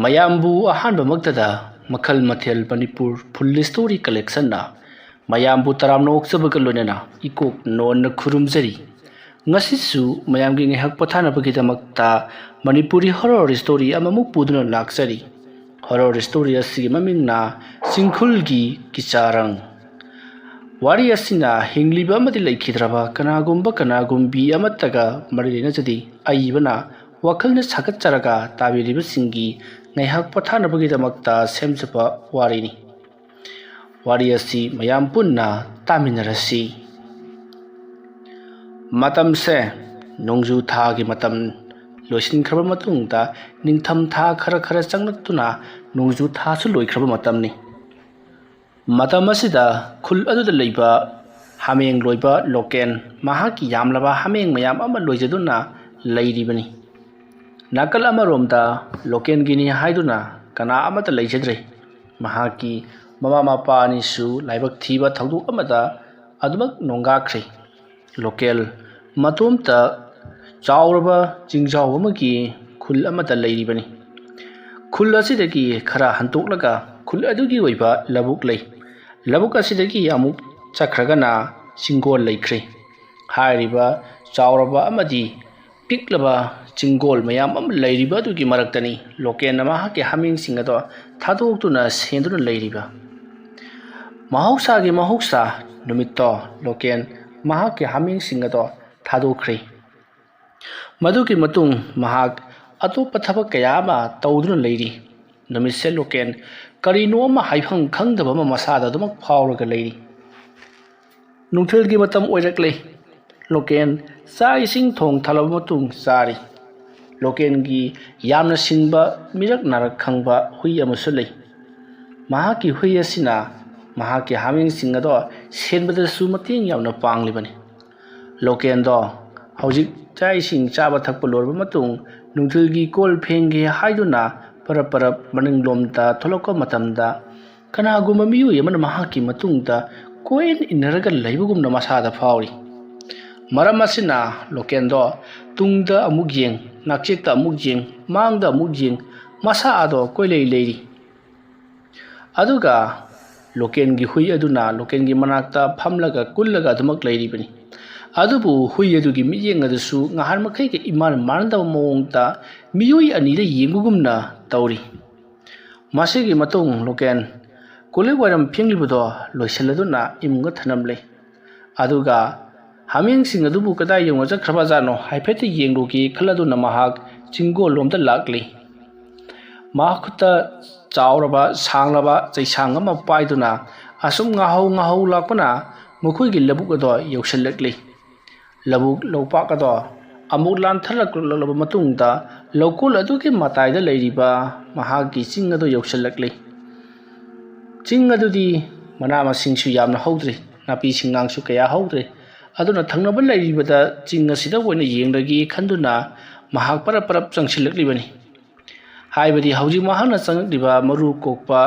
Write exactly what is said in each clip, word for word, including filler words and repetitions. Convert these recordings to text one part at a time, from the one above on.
ꯃꯌꯥꯝꯕꯨ ꯑꯍꯥꯟꯕꯃꯛꯇꯗ ꯃꯈꯜ ꯃꯊꯦꯜ ꯃꯅꯤꯄꯨꯔ ꯐꯨꯜ ꯁ꯭ꯇꯣꯔꯤ ꯀꯂꯦꯛꯁꯟꯅ ꯃꯌꯥꯝꯕꯨ ꯇꯔꯥꯝꯅ ꯑꯣꯛꯆꯕꯒ ꯂꯣꯏꯅꯅ ꯏꯀꯣꯛ ꯅꯣꯟꯅ ꯈꯨꯔꯨꯝꯖꯔꯤ꯫ ꯉꯁꯤꯁꯨ ꯃꯌꯥꯝꯒꯤ ꯉꯥꯏꯍꯥꯛ ꯄꯣꯊꯥꯅꯕꯒꯤꯗꯃꯛꯇ ꯃꯅꯤꯄꯨꯔꯤ ꯍꯣꯔꯣꯔ ꯁ꯭ꯇꯣꯔꯤ ꯑꯃꯃꯨꯛ ꯄꯨꯗꯨꯅ ꯂꯥꯛꯆꯔꯤ꯫ ꯍꯣꯔꯣꯔ ꯁ꯭ꯇꯣꯔꯤ ꯑꯁꯤꯒꯤ ꯃꯃꯤꯡꯅ ꯆꯤꯡꯈꯨꯜꯒꯤ ꯀꯤꯆꯥꯔꯪ꯫ ꯋꯥꯔꯤ ꯑꯁꯤꯅ ꯍꯤꯡꯂꯤꯕ ꯑꯃꯗꯤ ꯂꯩꯈꯤꯗ꯭ꯔꯕ ꯀꯅꯥꯒꯨꯝꯕ ꯀꯅꯥꯒꯨꯝꯕꯤ ꯑꯃꯠꯇꯒ ꯃꯔꯤ ꯂꯩꯅꯖꯗꯦ꯫ ꯑꯏꯕꯅ ꯋꯥꯈꯜꯅ ꯁꯥꯒꯠꯆꯔꯒ ꯇꯥꯕꯤꯔꯤꯕꯁꯤꯡꯒꯤ ꯉꯥꯏꯍꯥꯛ ꯄꯣꯊꯥꯅꯕꯒꯤꯗꯃꯛꯇ ꯁꯦꯝꯖꯕ ꯋꯥꯔꯤꯅꯤ꯫ ꯋꯥꯔꯤ ꯑꯁꯤ ꯃꯌꯥꯝ ꯄꯨꯟꯅ ꯇꯥꯃꯤꯟꯅꯔꯁꯤ꯫ ꯃꯇꯝꯁꯦ ꯅꯣꯡꯖꯨ ꯊꯥꯒꯤ ꯃꯇꯝ ꯂꯣꯏꯁꯤꯟꯈ꯭ꯔꯕ ꯃꯇꯨꯡꯗ ꯅꯤꯡꯊꯝ ꯊꯥ ꯈꯔ ꯈꯔ ꯆꯪꯂꯛꯇꯨꯅ ꯅꯣꯡꯖꯨ ꯊꯥꯁꯨ ꯂꯣꯏꯈ꯭ꯔꯕ ꯃꯇꯝꯅꯤ꯫ ꯃꯇꯝ ꯑꯁꯤꯗ ꯈꯨꯜ ꯑꯗꯨꯗ ꯂꯩꯕ ꯍꯥꯃꯦꯡ ꯂꯣꯏꯕ ꯂꯣꯀꯦꯟ ꯃꯍꯥꯛꯀꯤ ꯌꯥꯝꯂꯕ ꯍꯥꯃꯦꯡ ꯃꯌꯥꯝ ꯑꯃ ꯂꯣꯏꯖꯗꯨꯅ ꯂꯩꯔꯤꯕꯅꯤ꯫ ꯅꯥꯀꯜ ꯑꯃꯔꯣꯝꯗ ꯂꯣꯀꯦꯟꯒꯤꯅꯤ ꯍꯥꯏꯗꯨꯅ ꯀꯅꯥ ꯑꯃꯠꯇ ꯂꯩꯖꯗ꯭ꯔꯦ꯫ ꯃꯍꯥꯛꯀꯤ ꯃꯃꯥ ꯃꯄꯥ ꯑꯅꯤꯁꯨ ꯂꯥꯏꯕꯛ ꯊꯤꯕ ꯊꯧꯗꯣꯛ ꯑꯃꯗ ꯑꯗꯨꯃꯛ ꯅꯣꯡꯒꯥꯈ꯭ꯔꯦ꯫ ꯂꯣꯀꯦꯜ ꯃꯇꯣꯝꯇ ꯆꯥꯎꯔꯕ ꯆꯤꯡꯖꯥꯎ ꯑꯃꯒꯤ ꯈꯨꯜ ꯑꯃꯗ ꯂꯩꯔꯤꯕꯅꯤ꯫ ꯈꯨꯜ ꯑꯁꯤꯗꯒꯤ ꯈꯔ ꯍꯟꯇꯣꯛꯂꯒ ꯈꯨꯜ ꯑꯗꯨꯒꯤ ꯑꯣꯏꯕ ꯂꯧꯕꯨꯛ ꯂꯩ꯫ ꯂꯧꯕꯨꯛ ꯑꯁꯤꯗꯒꯤ ꯑꯃꯨꯛ ꯆꯠꯈ꯭ꯔꯒꯅ ꯆꯤꯡꯒꯣꯜ ꯂꯩꯈ꯭ꯔꯦ꯫ ꯍꯥꯏꯔꯤꯕ ꯆꯥꯎꯔꯕ ꯑꯃꯗꯤ ꯄꯤꯛꯂꯕ ꯆꯤꯡꯒꯣꯜ ꯃꯌꯥꯝ ꯑꯃ ꯂꯩꯔꯤꯕ ꯑꯗꯨꯒꯤ ꯃꯔꯛꯇꯅꯤ ꯂꯣꯀꯦꯟꯅ ꯃꯍꯥꯛꯀꯤ ꯍꯥꯃꯦꯡꯁꯤꯡ ꯑꯗꯣ ꯊꯥꯗꯣꯛꯇꯨꯅ ꯁꯦꯟꯗꯨꯅ ꯂꯩꯔꯤꯕ꯫ ꯃꯍꯧꯁꯥꯒꯤ ꯃꯍꯧꯁꯥ ꯅꯨꯃꯤꯠꯇꯣ ꯂꯣꯀꯦꯟ ꯃꯍꯥꯛꯀꯤ ꯍꯥꯃꯦꯡꯁꯤꯡ ꯑꯗꯣ ꯊꯥꯗꯣꯛꯈ꯭ꯔꯦ꯫ ꯃꯗꯨꯒꯤ ꯃꯇꯨꯡ ꯃꯍꯥꯛ ꯑꯇꯣꯞꯄ ꯊꯕꯛ ꯀꯌꯥ ꯑꯃ ꯇꯧꯗꯨꯅ ꯂꯩꯔꯤ꯫ ꯅꯨꯃꯤꯠꯁꯦ ꯂꯣꯀꯦꯟ ꯀꯔꯤꯅꯣ ꯑꯃ ꯍꯥꯏꯐꯝ ꯈꯪꯗꯕ ꯑꯃ ꯃꯁꯥꯗ ꯑꯗꯨꯃꯛ ꯐꯥꯎꯔꯒ ꯂꯩꯔꯤ꯫ ꯅꯨꯡꯊꯤꯜꯒꯤ ꯃꯇꯝ ꯑꯣꯏꯔꯛꯂꯦ꯫ ꯂꯣꯀꯦꯟ ꯆꯥꯛ ꯏꯁꯤꯡ ꯊꯣꯡ ꯊꯥꯂꯕ ꯃꯇꯨꯡ ꯆꯥꯔꯤ꯫ ꯂꯣꯀꯦꯟꯒꯤ ꯌꯥꯝꯅ ꯁꯤꯡꯕ ꯃꯤꯔꯛ ꯅꯥꯔꯛ ꯈꯪꯕ ꯍꯨꯏ ꯑꯃꯁꯨ ꯂꯩ꯫ ꯃꯍꯥꯛꯀꯤ ꯍꯨꯏ ꯑꯁꯤꯅ ꯃꯍꯥꯛꯀꯤ ꯍꯥꯃꯦꯡꯁꯤꯡ ꯑꯗꯣ ꯁꯦꯟꯕꯗꯁꯨ ꯃꯇꯦꯡ ꯌꯥꯝꯅ ꯄꯥꯡꯂꯤꯕꯅꯤ꯫ ꯂꯣꯀꯦꯟꯗꯣ ꯍꯧꯖꯤꯛ ꯆꯥꯛ ꯏꯁꯤꯡ ꯆꯥꯕ ꯊꯛꯄ ꯂꯣꯏꯔꯕ ꯃꯇꯨꯡ ꯅꯨꯡꯊꯤꯜꯒꯤ ꯀꯣꯜ ꯐꯦꯡꯒꯦ ꯍꯥꯏꯗꯨꯅ ꯄꯔꯞ ꯄꯔꯞ ꯃꯅꯤꯡꯂꯣꯝꯗ ꯊꯣꯛꯂꯛꯄ ꯃꯇꯝꯗ ꯀꯅꯥꯒꯨꯝꯕ ꯃꯤꯑꯣꯏ ꯑꯃꯅ ꯃꯍꯥꯛꯀꯤ ꯃꯇꯨꯡꯗ ꯀꯣꯏꯏꯟ ꯏꯟꯅꯔꯒ ꯂꯩꯕꯒꯨꯝꯅ ꯃꯁꯥꯗ ꯐꯥꯎꯔꯤ꯫ ꯃꯔꯝ ꯑꯁꯤꯅ ꯂꯣꯀꯦꯟꯗꯣ ꯇꯨꯡꯗ ꯑꯃꯨꯛ ꯌꯦꯡ, ꯅꯥꯛꯆꯦꯛꯇ ꯑꯃꯨꯛ ꯌꯦꯡ, ꯃꯥꯡꯗ ꯑꯃꯨꯛ ꯌꯦꯡ, ꯃꯁꯥ ꯑꯗꯣ ꯀꯣꯏꯂꯩ ꯂꯩꯔꯤ꯫ ꯑꯗꯨꯒ ꯂꯣꯀꯦꯟꯒꯤ ꯍꯨꯏ ꯑꯗꯨꯅ ꯂꯣꯀꯦꯟꯒꯤ ꯃꯅꯥꯛꯇ ꯐꯝꯂꯒ ꯀꯨꯜꯂꯒ ꯑꯗꯨꯃꯛ ꯂꯩꯔꯤꯕꯅꯤ꯫ ꯑꯗꯨꯕꯨ ꯍꯨꯏ ꯑꯗꯨꯒꯤ ꯃꯤꯠꯌꯦꯡ ꯑꯗꯨꯁꯨ ꯉꯍꯥꯟ ꯃꯈꯩꯒ ꯏꯃꯥꯟ ꯃꯥꯟꯅꯗꯕ ꯃꯑꯣꯡꯗ ꯃꯤꯑꯣꯏ ꯑꯅꯤꯗ ꯌꯦꯡꯕꯒꯨꯝꯅ ꯇꯧꯔꯤ꯫ ꯃꯁꯤꯒꯤ ꯃꯇꯨꯡ ꯂꯣꯀꯦꯟ ꯀꯣꯜꯂꯤꯛ ꯋꯥꯏꯔꯝ ꯐꯦꯡꯂꯤꯕꯗꯣ ꯂꯣꯏꯁꯤꯜꯂꯗꯨꯅ ꯏꯃꯨꯡꯗ ꯊꯅꯝꯂꯦ꯫ ꯑꯗꯨꯒ ꯍꯥꯃꯦꯡꯁꯤꯡ ꯑꯗꯨꯕꯨ ꯀꯗꯥꯏ ꯌꯧꯅ ꯆꯠꯈ꯭ꯔꯕꯖꯥꯠꯅꯣ ꯍꯥꯏꯐꯦꯠꯇ ꯌꯦꯡꯂꯨꯒꯦ ꯈꯜꯂꯗꯨꯅ ꯃꯍꯥꯛ ꯆꯤꯡꯒꯣꯜꯂꯣꯝꯗ ꯂꯥꯛꯂꯤ꯫ ꯃꯈꯨꯠꯇ ꯆꯥꯎꯔꯕ ꯁꯥꯡꯂꯕ ꯆꯩꯁꯥꯡ ꯑꯃ ꯄꯥꯏꯗꯨꯅ ꯑꯁꯨꯝ ꯉꯥꯍꯧ ꯉꯥꯍꯧ ꯂꯥꯛꯄꯅ ꯃꯈꯣꯏꯒꯤ ꯂꯧꯕꯨꯛ ꯑꯗꯣ ꯌꯧꯁꯤꯜꯂꯛꯂꯤ꯫ ꯂꯧꯕꯨꯛ ꯂꯧꯄꯥꯛ ꯑꯗꯣ ꯑꯃꯨꯛ ꯂꯥꯟꯊꯔꯛꯂꯛꯂꯕ ꯃꯇꯨꯡꯗ ꯂꯧꯀꯣꯜ ꯑꯗꯨꯒꯤ ꯃꯇꯥꯏꯗ ꯂꯩꯔꯤꯕ ꯃꯍꯥꯛꯀꯤ ꯆꯤꯡ ꯑꯗꯨ ꯌꯧꯁꯤꯜꯂꯛꯂꯤ꯫ ꯆꯤꯡ ꯑꯗꯨꯗꯤ ꯃꯅꯥ ꯃꯁꯤꯡꯁꯨ ꯌꯥꯝꯅ ꯍꯧꯗ꯭ꯔꯤ, ꯅꯥꯄꯤ ꯁꯤꯡꯅꯥꯡꯁꯨ ꯀꯌꯥ ꯍꯧꯗ꯭ꯔꯤ꯫ ꯑꯗꯨꯅ ꯊꯪꯅꯕ ꯂꯩꯔꯤꯕꯗ ꯆꯤꯡ ꯑꯁꯤꯗ ꯑꯣꯏꯅ ꯌꯦꯡꯂꯒꯦ ꯈꯟꯗꯨꯅ ꯃꯍꯥꯛ ꯄꯔꯞ ꯄꯔꯞ ꯆꯪꯁꯤꯜꯂꯛꯂꯤꯕꯅꯤ꯫ ꯍꯥꯏꯕꯗꯤ ꯍꯧꯖꯤꯛ ꯃꯍꯥꯛꯅ ꯆꯪꯂꯛꯂꯤꯕ ꯃꯔꯨ ꯀꯣꯛꯄ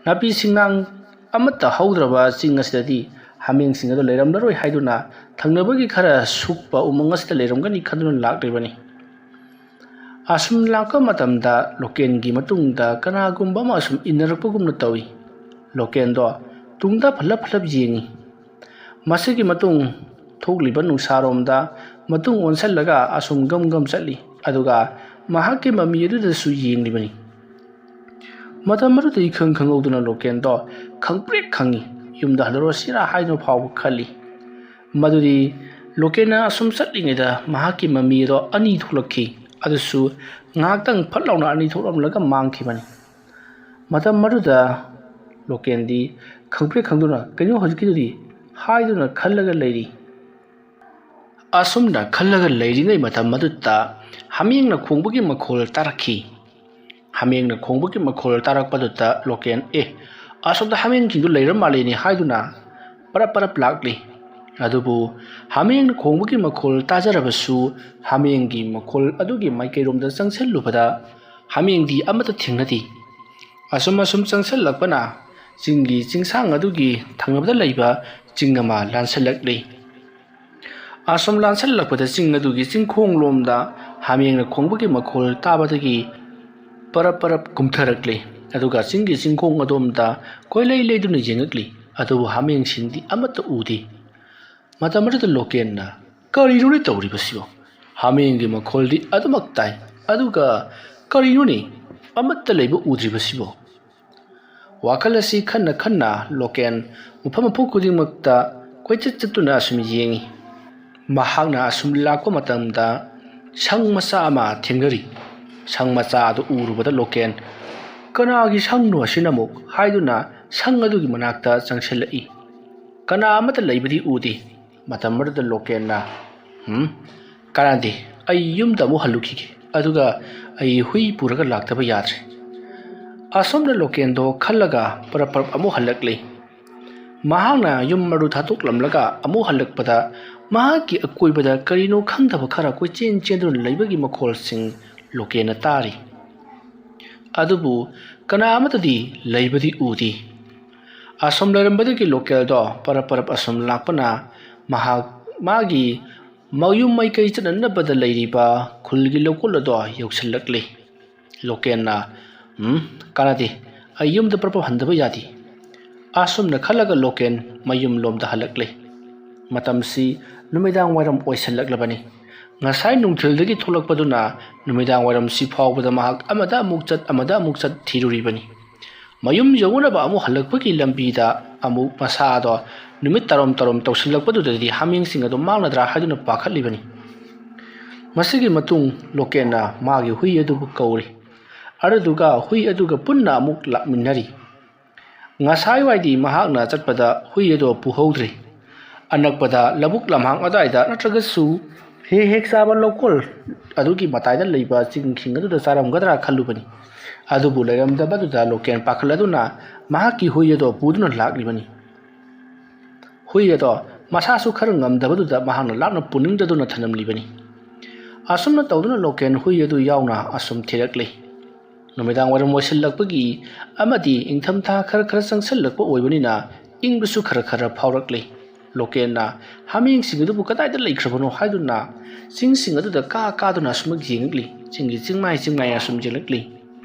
ꯅꯥꯄꯤ ꯁꯤꯡꯅꯥꯡ ꯑꯃꯠꯇ ꯍꯧꯗ꯭ꯔꯕ ꯆꯤꯡ ꯑꯁꯤꯗꯗꯤ ꯍꯥꯃꯦꯡꯁꯤꯡ ꯑꯗꯨ ꯂꯩꯔꯝꯂꯔꯣꯏ ꯍꯥꯏꯗꯨꯅ ꯊꯪꯅꯕꯒꯤ ꯈꯔ ꯁꯨꯛꯄ ꯎꯃꯪ ꯑꯁꯤꯗ ꯂꯩꯔꯝꯒꯅꯤ ꯈꯟꯗꯨꯅ ꯂꯥꯛꯂꯤꯕꯅꯤ꯫ ꯑꯁꯨꯝ ꯂꯥꯛꯄ ꯃꯇꯝꯗ ꯂꯣꯀꯦꯟꯒꯤ ꯃꯇꯨꯡꯗ ꯀꯅꯥꯒꯨꯝꯕ ꯑꯃ ꯑꯁꯨꯝ ꯏꯟꯅꯔꯛꯄꯒꯨꯝꯅ ꯇꯧꯏ꯫ ꯂꯣꯀꯦꯟꯗꯣ ꯇꯨꯡꯗ ꯐꯠꯂꯞ ꯐꯠꯂꯞ ꯌꯦꯡꯏ꯫ ꯃꯁꯤꯒꯤ ꯃꯇꯨꯡ ꯊꯣꯛꯂꯤꯕ ꯅꯨꯡꯁꯥꯔꯣꯝꯗ ꯃꯇꯨꯡ ꯑꯣꯟꯁꯤꯜꯂꯒ ꯑꯁꯨꯝ ꯒꯝ ꯒꯝ ꯆꯠꯂꯤ꯫ ꯑꯗꯨꯒ ꯃꯍꯥꯛꯀꯤ ꯃꯃꯤ ꯑꯗꯨꯗꯁꯨ ꯌꯦꯡꯂꯤꯕꯅꯤ꯫ ꯃꯇꯝ ꯑꯗꯨꯗ ꯏꯈꯪ ꯈꯪꯍꯧꯗꯅ ꯂꯣꯀꯦꯟꯗꯣ ꯈꯪꯄ꯭ꯔꯦꯛ ꯈꯪꯏ꯫ ꯌꯨꯝꯗ ꯍꯜꯂꯔꯣꯁꯤꯔꯥ ꯍꯥꯏꯗꯨꯅ ꯐꯥꯎꯕ ꯈꯜꯂꯤ꯫ ꯃꯗꯨꯗꯤ ꯂꯣꯀꯦꯟꯅ ꯑꯁꯨꯝ ꯆꯠꯂꯤꯉꯩꯗ ꯃꯍꯥꯛꯀꯤ ꯃꯃꯤ ꯑꯗꯣ ꯑꯅꯤ ꯊꯣꯛꯂꯛꯈꯤ꯫ ꯑꯗꯨꯁꯨ ꯉꯥꯏꯍꯥꯛꯇꯪ ꯐꯠ ꯂꯥꯎꯅ ꯑꯅꯤ ꯊꯣꯛꯂꯝꯂꯒ ꯃꯥꯡꯈꯤꯕꯅꯤ꯫ ꯃꯇꯝ ꯑꯗꯨꯗ ꯂꯣꯀꯦꯟꯗꯤ ꯈꯪꯄ꯭ꯔꯦꯛ ꯈꯪꯗꯨꯅ "ꯀꯩꯅꯣ ꯍꯧꯖꯤꯛꯀꯤꯗꯨꯗꯤ?" ꯍꯥꯏꯗꯨꯅ ꯈꯜꯂꯒ ꯂꯩꯔꯤ꯫ ꯑꯁꯨꯝꯅ ꯈꯜꯂꯒ ꯂꯩꯔꯤꯉꯩ ꯃꯇꯝ ꯑꯗꯨꯗ ꯍꯥꯃꯦꯡꯅ ꯈꯣꯡꯕꯒꯤ ꯃꯈꯣꯜ ꯇꯥꯔꯛꯈꯤ꯫ ꯍꯥꯃꯦꯡꯅ ꯈꯣꯡꯕꯒꯤ ꯃꯈꯣꯜ ꯇꯥꯔꯛꯄꯗꯨꯗ ꯂꯣꯀꯦꯟ, "ꯑꯦ, ꯑꯁꯣꯝꯗ ꯍꯥꯃꯦꯡꯁꯤꯡꯗꯨ ꯂꯩꯔ ꯃꯥꯜꯂꯦꯅꯦ" ꯍꯥꯏꯗꯨꯅ ꯄꯔꯞ ꯄꯔꯞ ꯂꯥꯛꯂꯤ꯫ ꯑꯗꯨꯕꯨ ꯍꯥꯃꯦꯡꯅ ꯈꯣꯡꯕꯒꯤ ꯃꯈꯣꯜ ꯇꯥꯖꯔꯕꯁꯨ ꯍꯥꯃꯦꯡꯒꯤ ꯃꯈꯣꯜ ꯑꯗꯨꯒꯤ ꯃꯥꯏꯀꯩꯔꯣꯝꯗ ꯆꯪꯁꯤꯜꯂꯨꯕꯗ ꯍꯥꯃꯦꯡꯗꯤ ꯑꯃꯠꯇ ꯊꯦꯡꯅꯗꯦ꯫ ꯑꯁꯨꯝ ꯑꯁꯨꯝ ꯆꯪꯁꯤꯜꯂꯛꯄꯅ ꯆꯤꯡꯒꯤ ꯆꯤꯡꯁꯥꯡ ꯑꯗꯨꯒꯤ ꯊꯪꯅꯕꯗ ꯂꯩꯕ ꯆꯤꯡ ꯑꯃ ꯂꯥꯟꯁꯤꯜꯂꯛꯂꯤ꯫ ꯑꯁꯨꯝ ꯂꯥꯟꯁꯤꯜꯂꯛꯄꯗ ꯆꯤꯡ ꯑꯗꯨꯒꯤ ꯆꯤꯡꯈꯣꯡꯂꯣꯝꯗ ꯍꯥꯃꯦꯡꯅ ꯈꯣꯡꯕꯒꯤ ꯃꯈꯣꯜ ꯇꯥꯕꯗꯒꯤ ꯄꯔꯞ ꯄꯔꯞ ꯀꯨꯝꯊꯔꯛꯂꯤ꯫ ꯑꯗꯨꯒ ꯆꯤꯡꯒꯤ ꯆꯤꯡꯈꯣꯡ ꯑꯗꯣꯝꯗ ꯀꯣꯏꯂꯩ ꯂꯩꯗꯨꯅ ꯌꯦꯡꯉꯛꯂꯤ꯫ ꯑꯗꯨꯕꯨ ꯍꯥꯃꯦꯡꯁꯤꯡꯗꯤ ꯑꯃꯠꯇ ꯎꯗꯦ꯫ ꯃꯇꯝ ꯑꯗꯨꯗ ꯂꯣꯀꯦꯟꯅ, "ꯀꯔꯤꯅꯣꯅꯦ ꯇꯧꯔꯤꯕꯁꯤꯕꯣ? ꯍꯥꯃꯦꯡꯒꯤ ꯃꯈꯣꯜꯗꯤ ꯑꯗꯨꯃꯛ ꯇꯥꯏ, ꯑꯗꯨꯒ ꯀꯔꯤꯅꯣꯅꯦ ꯑꯃꯠꯇ ꯂꯩꯕ ꯎꯗ꯭ꯔꯤꯕꯁꯤꯕꯣ?" ꯋꯥꯈꯜ ꯑꯁꯤ ꯈꯟꯅ ꯈꯟꯅ ꯂꯣꯀꯦꯟ ꯃꯐꯝ ꯃꯐꯝ ꯈꯨꯗꯤꯡꯃꯛꯇ ꯀꯣꯏꯆꯠ ꯆꯠꯇꯨꯅ ꯑꯁꯨꯝ ꯌꯦꯡꯉꯤ꯫ ꯃꯍꯥꯛꯅ ꯑꯁꯨꯝ ꯂꯥꯛꯄ ꯃꯇꯝꯗ ꯁꯪ ꯃꯆꯥ ꯑꯃ ꯊꯦꯡꯅꯔꯤ꯫ ꯁꯪ ꯃꯆꯥ ꯑꯗꯨ ꯎꯔꯨꯕꯗ ꯂꯣꯀꯦꯟ, "ꯀꯅꯥꯒꯤ ꯁꯪꯅꯣ ꯑꯁꯤꯅ ꯑꯃꯨꯛ?" ꯍꯥꯏꯗꯨꯅ ꯁꯪ ꯑꯗꯨꯒꯤ ꯃꯅꯥꯛꯇ ꯆꯪꯁꯤꯜꯂꯛꯏ꯫ ꯀꯅꯥ ꯑꯃꯠꯇ ꯂꯩꯕꯗꯤ ꯎꯗꯦ꯫ ꯃꯇꯝ ꯑꯗꯨꯗ ꯂꯣꯀꯦꯟꯅ, "ꯍꯝ, ꯀꯥꯟꯅꯗꯦ, ꯑꯩ ꯌꯨꯝꯗ ꯑꯃꯨꯛ ꯍꯜꯂꯨꯈꯤꯒꯦ, ꯑꯗꯨꯒ ꯑꯩ ꯍꯨꯏ ꯄꯨꯔꯒ ꯂꯥꯛꯇꯕ ꯌꯥꯗ꯭ꯔꯦ"꯫ ꯑꯁꯣꯝꯅ ꯂꯣꯀꯦꯟꯗꯣ ꯈꯜꯂꯒ ꯄꯔꯞ ꯄꯔꯞ ꯑꯃꯨꯛ ꯍꯜꯂꯛꯂꯤ꯫ ꯃꯍꯥꯛꯅ ꯌꯨꯝ ꯑꯗꯨ ꯊꯥꯗꯣꯛꯂꯝꯂꯒ ꯑꯃꯨꯛ ꯍꯜꯂꯛꯄꯗ ꯃꯍꯥꯛꯀꯤ ꯑꯀꯣꯏꯕꯗ ꯀꯔꯤꯅꯣ ꯈꯪꯗꯕ ꯈꯔ ꯀꯣꯏꯆꯦꯟ ꯆꯦꯟꯗꯨꯅ ꯂꯩꯕꯒꯤ ꯃꯈꯣꯜꯁꯤꯡ ꯂꯣꯀꯦꯟꯅ ꯇꯥꯔꯤ꯫ ꯑꯗꯨꯕꯨ ꯀꯅꯥ ꯑꯃꯠꯇꯗꯤ ꯂꯩꯕꯗꯤ ꯎꯗꯦ꯫ ꯑꯁꯨꯝ ꯂꯩꯔꯝꯕꯗꯒꯤ ꯂꯣꯀꯦꯟꯗꯣ ꯄꯔꯞ ꯄꯔꯞ ꯑꯁꯨꯝ ꯂꯥꯛꯄꯅ ꯃꯍꯥꯛ ꯃꯥꯒꯤ ꯃꯌꯨꯝ ꯃꯥꯏꯀꯩ ꯆꯠꯅꯅꯕꯗ ꯂꯩꯔꯤꯕ ꯈꯨꯜꯒꯤ ꯂꯧꯀꯣꯜ ꯑꯗꯣ ꯌꯧꯁꯤꯜꯂꯛꯂꯤ꯫ ꯂꯣꯀꯦꯟꯅ, "ꯎꯝ, ꯀꯥꯟꯅꯗꯦ, ꯑꯩ ꯌꯨꯝꯗ ꯄꯔꯞ ꯄꯔꯞ ꯍꯟꯗꯕ ꯌꯥꯗꯦ"꯫ ꯑꯁꯨꯝꯅ ꯈꯜꯂꯒ ꯂꯣꯀꯦꯟ ꯃꯌꯨꯝ ꯂꯣꯝꯗ ꯍꯜꯂꯛꯂꯦ꯫ ꯃꯇꯝꯁꯤ ꯅꯨꯃꯤꯗꯥꯡ ꯋꯥꯏꯔꯝ ꯑꯣꯏꯁꯤꯜꯂꯛꯂꯕꯅꯤ꯫ ꯉꯁꯥꯏ ꯅꯨꯡꯊꯤꯜꯗꯒꯤ ꯊꯣꯛꯂꯛꯄꯗꯨꯅ ꯅꯨꯃꯤꯗꯥꯡ ꯋꯥꯏꯔꯝꯁꯤ ꯐꯥꯎꯕꯗ ꯃꯍꯥꯛ ꯑꯃꯗ ꯑꯃꯨꯛ ꯆꯠ, ꯑꯃꯗ ꯑꯃꯨꯛ ꯆꯠ ꯊꯤꯔꯨꯔꯤꯕꯅꯤ꯫ ꯃꯌꯨꯝ ꯌꯧꯅꯕ ꯑꯃꯨꯛ ꯍꯜꯂꯛꯄꯒꯤ ꯂꯝꯕꯤꯗ ꯑꯃꯨꯛ ꯃꯁꯥꯗꯣ ꯅꯨꯃꯤꯠ ꯇꯥꯔꯣꯝ ꯇꯥꯔꯣꯝ ꯇꯧꯁꯤꯜꯂꯛꯄꯗꯨꯗꯗꯤ ꯍꯥꯃꯦꯡꯁꯤꯡ ꯑꯗꯨ ꯃꯥꯡꯂꯗ꯭ꯔꯥ ꯍꯥꯏꯗꯨꯅ ꯄꯥꯈꯠꯂꯤꯕꯅꯤ꯫ ꯃꯁꯤꯒꯤ ꯃꯇꯨꯡ ꯂꯣꯀꯦꯟꯅ ꯃꯥꯒꯤ ꯍꯨꯏ ꯑꯗꯨꯕꯨ ꯀꯧꯔꯤ꯫ ꯑꯗꯨꯗꯨꯒ ꯍꯨꯏ ꯑꯗꯨꯒ ꯄꯨꯟꯅ ꯑꯃꯨꯛ ꯂꯥꯛꯃꯤꯟꯅꯔꯤ꯫ ꯉꯁꯥꯏꯋꯥꯏꯗꯤ ꯃꯍꯥꯛꯅ ꯆꯠꯄꯗ ꯍꯨꯏ ꯑꯗꯨ ꯄꯨꯍꯧꯗ꯭ꯔꯦ꯫ ꯑꯅꯛꯄꯗ ꯂꯧꯕꯨꯛ ꯂꯝꯍꯥꯡ ꯑꯗꯨꯋꯥꯏꯗ ꯅꯠꯇ꯭ꯔꯒꯁꯨ ꯍꯦꯛ ꯍꯦꯛ ꯆꯥꯕ ꯂꯧꯀꯣꯜ ꯑꯗꯨꯒꯤ ꯃꯇꯥꯏꯗ ꯂꯩꯕ ꯆꯤꯡꯁꯤꯡ ꯑꯗꯨꯗ ꯆꯥꯔꯝꯒꯗ꯭ꯔꯥ ꯈꯜꯂꯨꯕꯅꯤ꯫ ꯑꯗꯨꯕꯨ ꯂꯩꯔꯝꯗꯕꯗꯨꯗ ꯂꯣꯀꯦꯟ ꯄꯥꯈꯠꯂꯗꯨꯅ ꯃꯍꯥꯛꯀꯤ ꯍꯨꯏ ꯑꯗꯨ ꯄꯨꯗꯨꯅ ꯂꯥꯛꯂꯤꯕꯅꯤ꯫ ꯍꯨꯏ ꯑꯗꯣ ꯃꯁꯥꯁꯨ ꯈꯔ ꯉꯝꯗꯕꯗꯨꯗ ꯃꯍꯥꯛꯅ ꯂꯥꯞꯅ ꯄꯨꯅꯤꯡꯗꯗꯨꯅ ꯊꯅꯝꯂꯤꯕꯅꯤ꯫ ꯑꯁꯨꯝꯅ ꯇꯧꯗꯨꯅ ꯂꯣꯀꯦꯟ ꯍꯨꯏ ꯑꯗꯨ ꯌꯥꯎꯅ ꯑꯁꯨꯝ ꯊꯤꯔꯛꯂꯤ꯫ ꯅꯨꯃꯤꯗꯥꯡ ꯋꯥꯏꯔꯝ ꯑꯣꯏꯁꯤꯜꯂꯛꯄꯒꯤ ꯑꯃꯗꯤ ꯏꯪꯊꯝꯊꯥ ꯈꯔ ꯈꯔ ꯆꯪꯁꯤꯜꯂꯛꯄ ꯑꯣꯏꯕꯅꯤꯅ ꯏꯪꯕꯁꯨ ꯈꯔ ꯈꯔ ꯐꯥꯎꯔꯛꯂꯤ꯫ ꯂꯣꯀꯦꯟꯅ ꯍꯥꯃꯦꯡꯁꯤꯡ ꯑꯗꯨꯕꯨ ꯀꯗꯥꯏꯗ ꯂꯩꯈ꯭ꯔꯕꯅꯣ ꯍꯥꯏꯗꯨꯅ ꯆꯤꯡꯁꯤꯡ ꯑꯗꯨꯗ ꯀꯥ ꯀꯥꯗꯨꯅ ꯑꯁꯨꯝꯃꯛ ꯌꯦꯡꯂꯛꯂꯤ꯫ ꯆꯤꯡꯒꯤ ꯆꯤꯡꯃꯥꯏ ꯆꯤꯡꯃꯥꯏ ꯑꯁꯨꯝ ꯌꯦꯡꯂꯛꯂꯤ꯫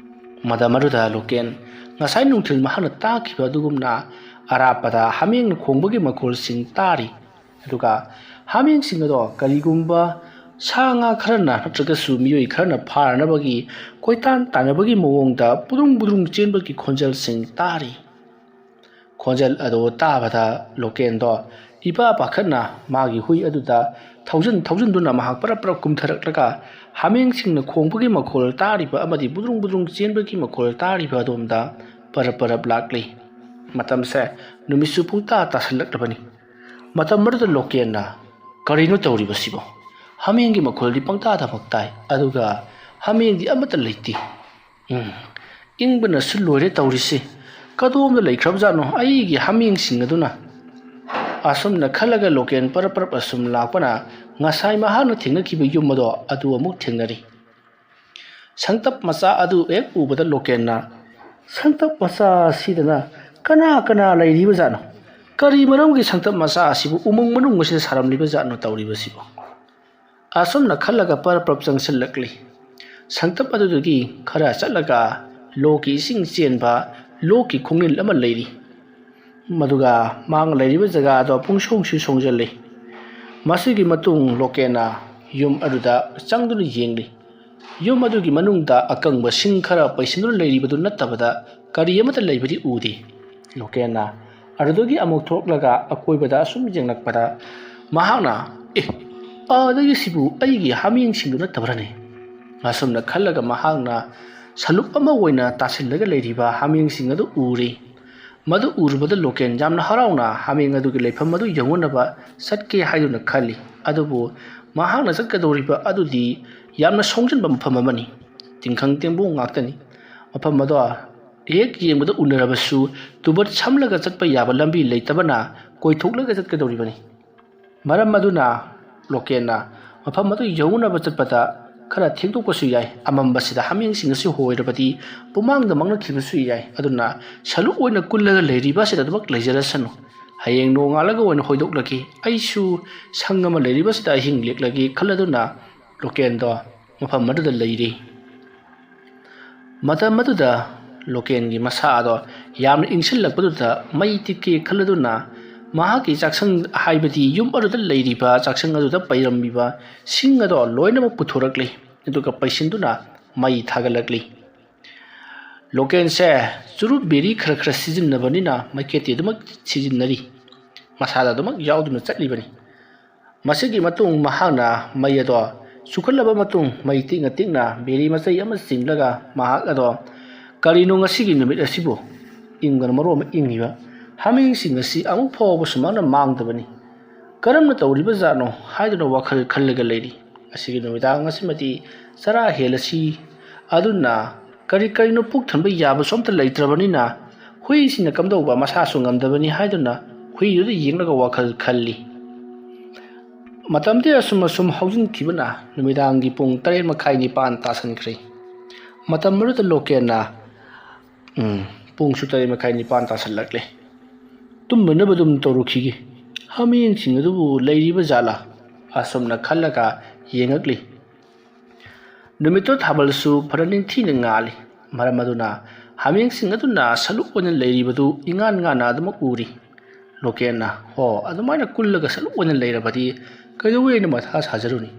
ꯃꯇꯝ ꯑꯗꯨꯗ ꯂꯣꯀꯦꯟ ꯉꯁꯥꯏ ꯅꯨꯡꯊꯤꯜ ꯃꯍꯥꯛꯅ ꯇꯥꯈꯤꯕ ꯑꯗꯨꯒꯨꯝꯅ ꯑꯔꯥꯞꯄꯗ ꯍꯥꯃꯦꯡꯅ ꯈꯣꯡꯕꯒꯤ ꯃꯈꯣꯜꯁꯤꯡ ꯇꯥꯔꯤ꯫ ꯑꯗꯨꯒ ꯍꯥꯃꯦꯡꯁꯤꯡ ꯑꯗꯣ ꯀꯔꯤꯒꯨꯝꯕ ꯁꯥ ꯉꯥ ꯈꯔꯅ ꯅꯠꯇ꯭ꯔꯒꯁꯨ ꯃꯤꯑꯣꯏ ꯈꯔꯅ ꯐꯥꯅꯅꯕꯒꯤ ꯀꯣꯏꯇꯥꯟ ꯇꯥꯟꯅꯕꯒꯤ ꯃꯑꯣꯡꯗ ꯕꯨꯗ꯭ꯔꯨꯡ ꯕꯨꯗ꯭ꯔꯨꯡ ꯆꯦꯟꯕꯒꯤ ꯈꯣꯟꯖꯦꯜꯁꯤꯡ ꯇꯥꯔꯤ꯫ ꯈꯣꯟꯖꯦꯜ ꯑꯗꯨ ꯇꯥꯕꯗ ꯂꯣꯀꯦꯟꯗꯣ ꯏꯄꯥ ꯄꯥꯈꯠꯅ ꯃꯥꯒꯤ ꯍꯨꯏ ꯑꯗꯨꯗ ꯊꯧꯖꯤꯟ ꯊꯧꯖꯤꯟꯗꯨꯅ ꯃꯍꯥꯛ ꯄꯔꯞ ꯄꯔꯞ ꯀꯨꯝꯊꯔꯛꯂꯒ ꯍꯥꯃꯦꯡꯁꯤꯡꯅ ꯈꯣꯡꯕꯒꯤ ꯃꯈꯣꯜ ꯇꯥꯔꯤꯕ ꯑꯃꯗꯤ ꯕꯨꯗ꯭ꯔꯨꯡ ꯕꯨꯗ꯭ꯔꯨꯡ ꯆꯦꯟꯕꯒꯤ ꯃꯈꯣꯜ ꯇꯥꯔꯤꯕ ꯑꯗꯣꯝꯗ ꯄꯔꯞ ꯄꯔꯞ ꯂꯥꯛꯂꯤ꯫ ꯃꯇꯝꯁꯦ ꯅꯨꯃꯤꯠꯁꯨ ꯄꯨꯡꯇꯥ ꯇꯥꯁꯜꯂꯛꯂꯕꯅꯤ꯫ ꯃꯇꯝ ꯑꯗꯨꯗ ꯂꯣꯀꯦꯟꯅ, "ꯀꯔꯤꯅꯣ ꯇꯧꯔꯤꯕꯁꯤꯕꯣ? ꯍꯥꯃꯦꯡꯒꯤ ꯃꯈꯣꯜꯗꯤ ꯄꯪꯇꯥꯗ ꯃꯛ ꯇꯥꯏ, ꯑꯗꯨꯒ ꯍꯥꯃꯦꯡꯗꯤ ꯑꯃꯠꯇ ꯂꯩꯇꯦ꯫ ꯎꯝ, ꯏꯪꯕꯅꯁꯨ ꯂꯣꯏꯔꯦ ꯇꯧꯔꯤꯁꯤ꯫ ꯀꯗꯣꯝꯗ ꯂꯩꯈ꯭ꯔꯕꯖꯥꯠꯅꯣ ꯑꯩꯒꯤ ꯍꯥꯃꯦꯡꯁꯤꯡ ꯑꯗꯨꯅ?" ꯑꯁꯨꯝꯅ ꯈꯜꯂꯒ ꯂꯣꯀꯦꯟ ꯄꯔꯞ ꯄꯔꯞ ꯑꯁꯨꯝ ꯂꯥꯛꯄꯅ ꯉꯁꯥꯏ ꯃꯍꯥꯛꯅ ꯊꯦꯡꯅꯈꯤꯕ ꯌꯨꯝ ꯑꯗꯣ ꯑꯗꯨ ꯑꯃꯨꯛ ꯊꯦꯡꯅꯔꯤ꯫ ꯁꯪꯇꯞ ꯃꯆꯥ ꯑꯗꯨ ꯍꯦꯛ ꯎꯕꯗ ꯂꯣꯀꯦꯟꯅ, "ꯁꯪꯇꯞ ꯃꯆꯥ ꯑꯁꯤꯗꯅ ꯀꯅꯥ ꯀꯅꯥ ꯂꯩꯔꯤꯕꯖꯥꯠꯅꯣ? ꯀꯔꯤ ꯃꯔꯝꯒꯤ ꯁꯪꯇꯞ ꯃꯆꯥ ꯑꯁꯤꯕꯨ ꯎꯃꯪ ꯃꯅꯨꯡ ꯑꯁꯤꯗ ꯁꯥꯔꯝꯂꯤꯕꯖꯥꯠꯅꯣ ꯇꯧꯔꯤꯕꯁꯤꯕꯣ?" ꯑꯁꯨꯝꯅ ꯈꯜꯂꯒ ꯄꯔꯞ ꯄꯔꯞ ꯆꯪꯁꯤꯜꯂꯛꯂꯤ꯫ ꯁꯪꯇꯞ ꯑꯗꯨꯗꯒꯤ ꯈꯔ ꯆꯠꯂꯒ ꯂꯣꯛꯀꯤ ꯏꯁꯤꯡ ꯆꯦꯟꯕ ꯂꯣꯛꯀꯤ ꯈꯣꯡꯅꯤꯜ ꯑꯃ ꯂꯩꯔꯤ꯫ ꯃꯗꯨꯒ ꯃꯥꯡ ꯂꯩꯔꯤꯕ ꯖꯒꯥ ꯑꯗꯣ ꯄꯨꯡꯁꯣꯡꯁꯨ ꯁꯣꯡꯖꯜꯂꯤ꯫ ꯃꯁꯤꯒꯤ ꯃꯇꯨꯡ ꯂꯣꯀꯦꯟꯅ ꯌꯨꯝ ꯑꯗꯨꯗ ꯆꯪꯗꯨꯅ ꯌꯦꯡꯂꯤ꯫ ꯌꯨꯝ ꯑꯗꯨꯒꯤ ꯃꯅꯨꯡꯗ ꯑꯀꯪꯕ ꯁꯤꯡ ꯈꯔ ꯄꯩꯁꯤꯟꯗꯨꯅ ꯂꯩꯔꯤꯕꯗꯨ ꯅꯠꯇꯕꯗ ꯀꯔꯤ ꯑꯃꯠꯇ ꯂꯩꯕꯗꯤ ꯎꯗꯦ꯫ ꯂꯣꯀꯦꯟꯅ ꯑꯗꯨꯗꯒꯤ ꯑꯃꯨꯛ ꯊꯣꯛꯂꯒ ꯑꯀꯣꯏꯕꯗ ꯑꯁꯨꯝ ꯌꯦꯡꯂꯛꯄꯗ ꯃꯍꯥꯛꯅ, "ꯑꯦ, ꯑꯥꯗꯒꯤ ꯁꯤꯕꯨ ꯑꯩꯒꯤ ꯍꯥꯃꯦꯡꯁꯤꯡꯗꯨ ꯅꯠꯇꯕ꯭ꯔꯅꯦ?" ꯑꯁꯨꯝꯅ ꯈꯜꯂꯒ ꯃꯍꯥꯛꯅ ꯁꯂꯨꯛ ꯑꯃ ꯑꯣꯏꯅ ꯇꯥꯁꯤꯜꯂꯒ ꯂꯩꯔꯤꯕ ꯍꯥꯃꯦꯡꯁꯤꯡ ꯑꯗꯨ ꯎꯔꯦ꯫ ꯃꯗꯨ ꯎꯔꯨꯕꯗ ꯂꯣꯀꯦꯟ ꯌꯥꯝꯅ ꯍꯔꯥꯎꯅ ꯍꯥꯃꯦꯡ ꯑꯗꯨꯒꯤ ꯂꯩꯐꯝ ꯑꯗꯨ ꯌꯧꯅꯅꯕ ꯆꯠꯀꯦ ꯍꯥꯏꯗꯨꯅ ꯈꯜꯂꯤ꯫ ꯑꯗꯨꯕꯨ ꯃꯍꯥꯛꯅ ꯆꯠꯀꯗꯧꯔꯤꯕ ꯑꯗꯨꯗꯤ ꯌꯥꯝꯅ ꯁꯣꯡꯖꯟꯕ ꯃꯐꯝ ꯑꯃꯅꯤ꯫ ꯇꯤꯡꯈꯪ ꯇꯦꯡꯕꯣꯡ ꯉꯥꯛꯇꯅꯤ꯫ ꯃꯐꯝ ꯑꯗꯣ ꯍꯦꯛ ꯌꯦꯡꯕꯗ ꯎꯅꯔꯕꯁꯨ ꯇꯨꯕꯠ ꯁꯝꯂꯒ ꯆꯠꯄ ꯌꯥꯕ ꯂꯝꯕꯤ ꯂꯩꯇꯕꯅ ꯀꯣꯏꯊꯣꯛꯂꯒ ꯆꯠꯀꯗꯧꯔꯤꯕꯅꯤ꯫ ꯃꯔꯝ ꯑꯗꯨꯅ ꯂꯣꯀꯦꯟꯅ ꯃꯐꯝ ꯑꯗꯨ ꯌꯧꯅꯕ ꯆꯠꯄꯗ ꯈꯔ ꯊꯦꯡꯗꯣꯛꯄꯁꯨ ꯌꯥꯏ꯫ ꯑꯃꯝꯕꯁꯤꯗ ꯍꯥꯃꯦꯡꯁꯤꯡ ꯑꯁꯤ ꯍꯣꯏꯔꯕꯗꯤ ꯄꯨꯃꯥꯡꯗ ꯃꯥꯡꯅꯈꯤꯕꯁꯨ ꯌꯥꯏ꯫ ꯑꯗꯨꯅ ꯁꯂꯨꯛ ꯑꯣꯏꯅ ꯀꯨꯜꯂꯒ ꯂꯩꯔꯤꯕ ꯑꯁꯤꯗ ꯑꯗꯨꯃꯛ ꯂꯩꯖꯔꯁꯅꯨ꯫ ꯍꯌꯦꯡ ꯅꯣꯡꯉꯥꯜꯂꯒ ꯑꯣꯏꯅ ꯍꯣꯏꯗꯣꯛꯂꯒꯦ꯫ ꯑꯩꯁꯨ ꯁꯪ ꯑꯃ ꯂꯩꯔꯤꯕꯁꯤꯗ ꯑꯍꯤꯡ ꯂꯦꯛꯂꯒꯦ ꯈꯜꯂꯗꯨꯅ ꯂꯣꯀꯦꯟꯗꯣ ꯃꯐꯝ ꯑꯗꯨꯗ ꯂꯩꯔꯤ꯫ ꯃꯇꯝ ꯑꯗꯨꯗ ꯂꯣꯀꯦꯟꯒꯤ ꯃꯁꯥ ꯑꯗꯣ ꯌꯥꯝꯅ ꯏꯪꯁꯤꯜꯂꯛꯄꯗꯨꯗ ꯃꯩ ꯇꯤꯛꯀꯦ ꯈꯜꯂꯗꯨꯅ ꯃꯍꯥꯛꯀꯤ ꯆꯥꯛꯁꯪ, ꯍꯥꯏꯕꯗꯤ ꯌꯨꯝ ꯑꯗꯨꯗ ꯂꯩꯔꯤꯕ ꯆꯥꯛꯁꯪ ꯑꯗꯨꯗ ꯄꯩꯔꯝꯃꯤꯕ ꯁꯤꯡ ꯑꯗꯣ ꯂꯣꯏꯅꯃꯛ ꯄꯨꯊꯣꯔꯛꯂꯤ꯫ ꯑꯗꯨꯒ ꯄꯩꯁꯤꯟꯗꯨꯅ ꯃꯩ ꯊꯥꯒꯠꯂꯛꯂꯤ꯫ ꯂꯣꯀꯦꯟꯁꯦ ꯆꯨꯔꯨꯞ ꯕꯤꯔꯤ ꯈꯔ ꯈꯔ ꯁꯤꯖꯤꯟꯅꯕꯅꯤꯅ ꯃꯩꯈꯦꯠꯇꯤ ꯑꯗꯨꯃꯛ ꯁꯤꯖꯤꯟꯅꯔꯤ꯫ ꯃꯁꯥꯗ ꯑꯗꯨꯃꯛ ꯌꯥꯎꯗꯨꯅ ꯆꯠꯂꯤꯕꯅꯤ꯫ ꯃꯁꯤꯒꯤ ꯃꯇꯨꯡ ꯃꯍꯥꯛꯅ ꯃꯩ ꯑꯗꯣ ꯆꯨꯈꯠꯂꯕ ꯃꯇꯨꯡ ꯃꯩ ꯇꯤꯛꯅ ꯇꯤꯛꯅ ꯕꯤꯔꯤ ꯃꯆꯩ ꯑꯃ ꯆꯤꯡꯂꯒ ꯃꯍꯥꯛ ꯑꯗꯣ, "ꯀꯔꯤꯅꯣ ꯉꯁꯤꯒꯤ ꯅꯨꯃꯤꯠ ꯑꯁꯤꯕꯨ? ꯏꯪꯕꯅ ꯃꯔꯣꯜ ꯑꯃ ꯏꯪꯉꯤꯕ꯫ ꯍꯥꯃꯦꯡꯁꯤꯡ ꯑꯁꯤ ꯑꯃꯨꯛ ꯐꯥꯎꯕ ꯁꯨꯃꯥꯏꯅ ꯃꯥꯡꯗꯕꯅꯤ꯫ ꯀꯔꯝꯅ ꯇꯧꯔꯤꯕ ꯖꯥꯠꯅꯣ?" ꯍꯥꯏꯗꯨꯅ ꯋꯥꯈꯜ ꯈꯜꯂꯒ ꯂꯩꯔꯤ꯫ "ꯉꯁꯤꯒꯤ ꯅꯨꯃꯤꯗꯥꯡ ꯑꯁꯤꯃꯗꯤ ꯆꯔꯥ ꯍꯦꯜꯂꯁꯤ꯫ ꯑꯗꯨꯅ ꯀꯔꯤ ꯀꯔꯤꯅꯣ ꯄꯨꯛ ꯊꯟꯕ ꯌꯥꯕꯁꯨ ꯑꯝꯇ ꯂꯩꯇ꯭ꯔꯕꯅꯤꯅ ꯍꯨꯏꯁꯤꯡꯅ ꯀꯝꯗꯧꯕ, ꯃꯁꯥꯁꯨ ꯉꯝꯗꯕꯅꯤ" ꯍꯥꯏꯗꯨꯅ ꯍꯨꯏꯗꯨꯗ ꯌꯦꯡꯂꯒ ꯋꯥꯈꯜ ꯈꯜꯂꯤ꯫ ꯃꯇꯝꯗꯤ ꯑꯁꯨꯝ ꯑꯁꯨꯝ ꯍꯧꯖꯤꯟꯈꯤꯕꯅ ꯅꯨꯃꯤꯗꯥꯡꯒꯤ ꯄꯨꯡ ꯇꯔꯦꯠ ꯃꯈꯥꯏ ꯅꯤꯄꯥꯟ ꯇꯥꯁꯟꯈ꯭ꯔꯦ꯫ ꯃꯇꯝ ꯑꯗꯨꯗ ꯂꯣꯀꯦꯟꯅ, "ꯎꯝ, ꯄꯨꯡꯁꯨ ꯇꯔꯦꯠ ꯃꯈꯥꯏ ꯅꯤꯄꯥꯟ ꯇꯥꯁꯜꯂꯛꯂꯦ꯫ ꯇꯨꯝꯅꯅꯕ ꯑꯗꯨꯝ ꯇꯧꯔꯨꯈꯤꯒꯦ꯫ ꯍꯥꯃꯦꯡꯁꯤꯡ ꯑꯗꯨꯕꯨ ꯂꯩꯔꯤꯕ ꯖꯥꯠꯂꯥ?" ꯑꯁꯨꯝꯅ ꯈꯜꯂꯒ ꯌꯦꯡꯉꯛꯂꯤ꯫ ꯅꯨꯃꯤꯠꯇꯨ ꯊꯥꯕꯜꯁꯨ ꯐꯅ ꯅꯤꯡꯊꯤꯅ ꯉꯥꯜꯂꯤ꯫ ꯃꯔꯝ ꯑꯗꯨꯅ ꯍꯥꯃꯦꯡꯁꯤꯡ ꯑꯗꯨꯅ ꯁꯂꯨꯛ ꯑꯣꯏꯅ ꯂꯩꯔꯤꯕꯗꯨ ꯏꯉꯥꯟ ꯉꯥꯟꯅ ꯑꯗꯨꯃꯛ ꯎꯔꯤ꯫ ꯂꯣꯀꯦꯟꯅ, "ꯍꯣ, ꯑꯗꯨꯃꯥꯏꯅ ꯀꯨꯜꯂꯒ ꯁꯂꯨꯛ ꯑꯣꯏꯅ ꯂꯩꯔꯕꯗꯤ ꯀꯩꯗꯧꯋꯦ ꯑꯩꯅ ꯃꯊꯥ ꯁꯥꯖꯔꯨꯅꯤ?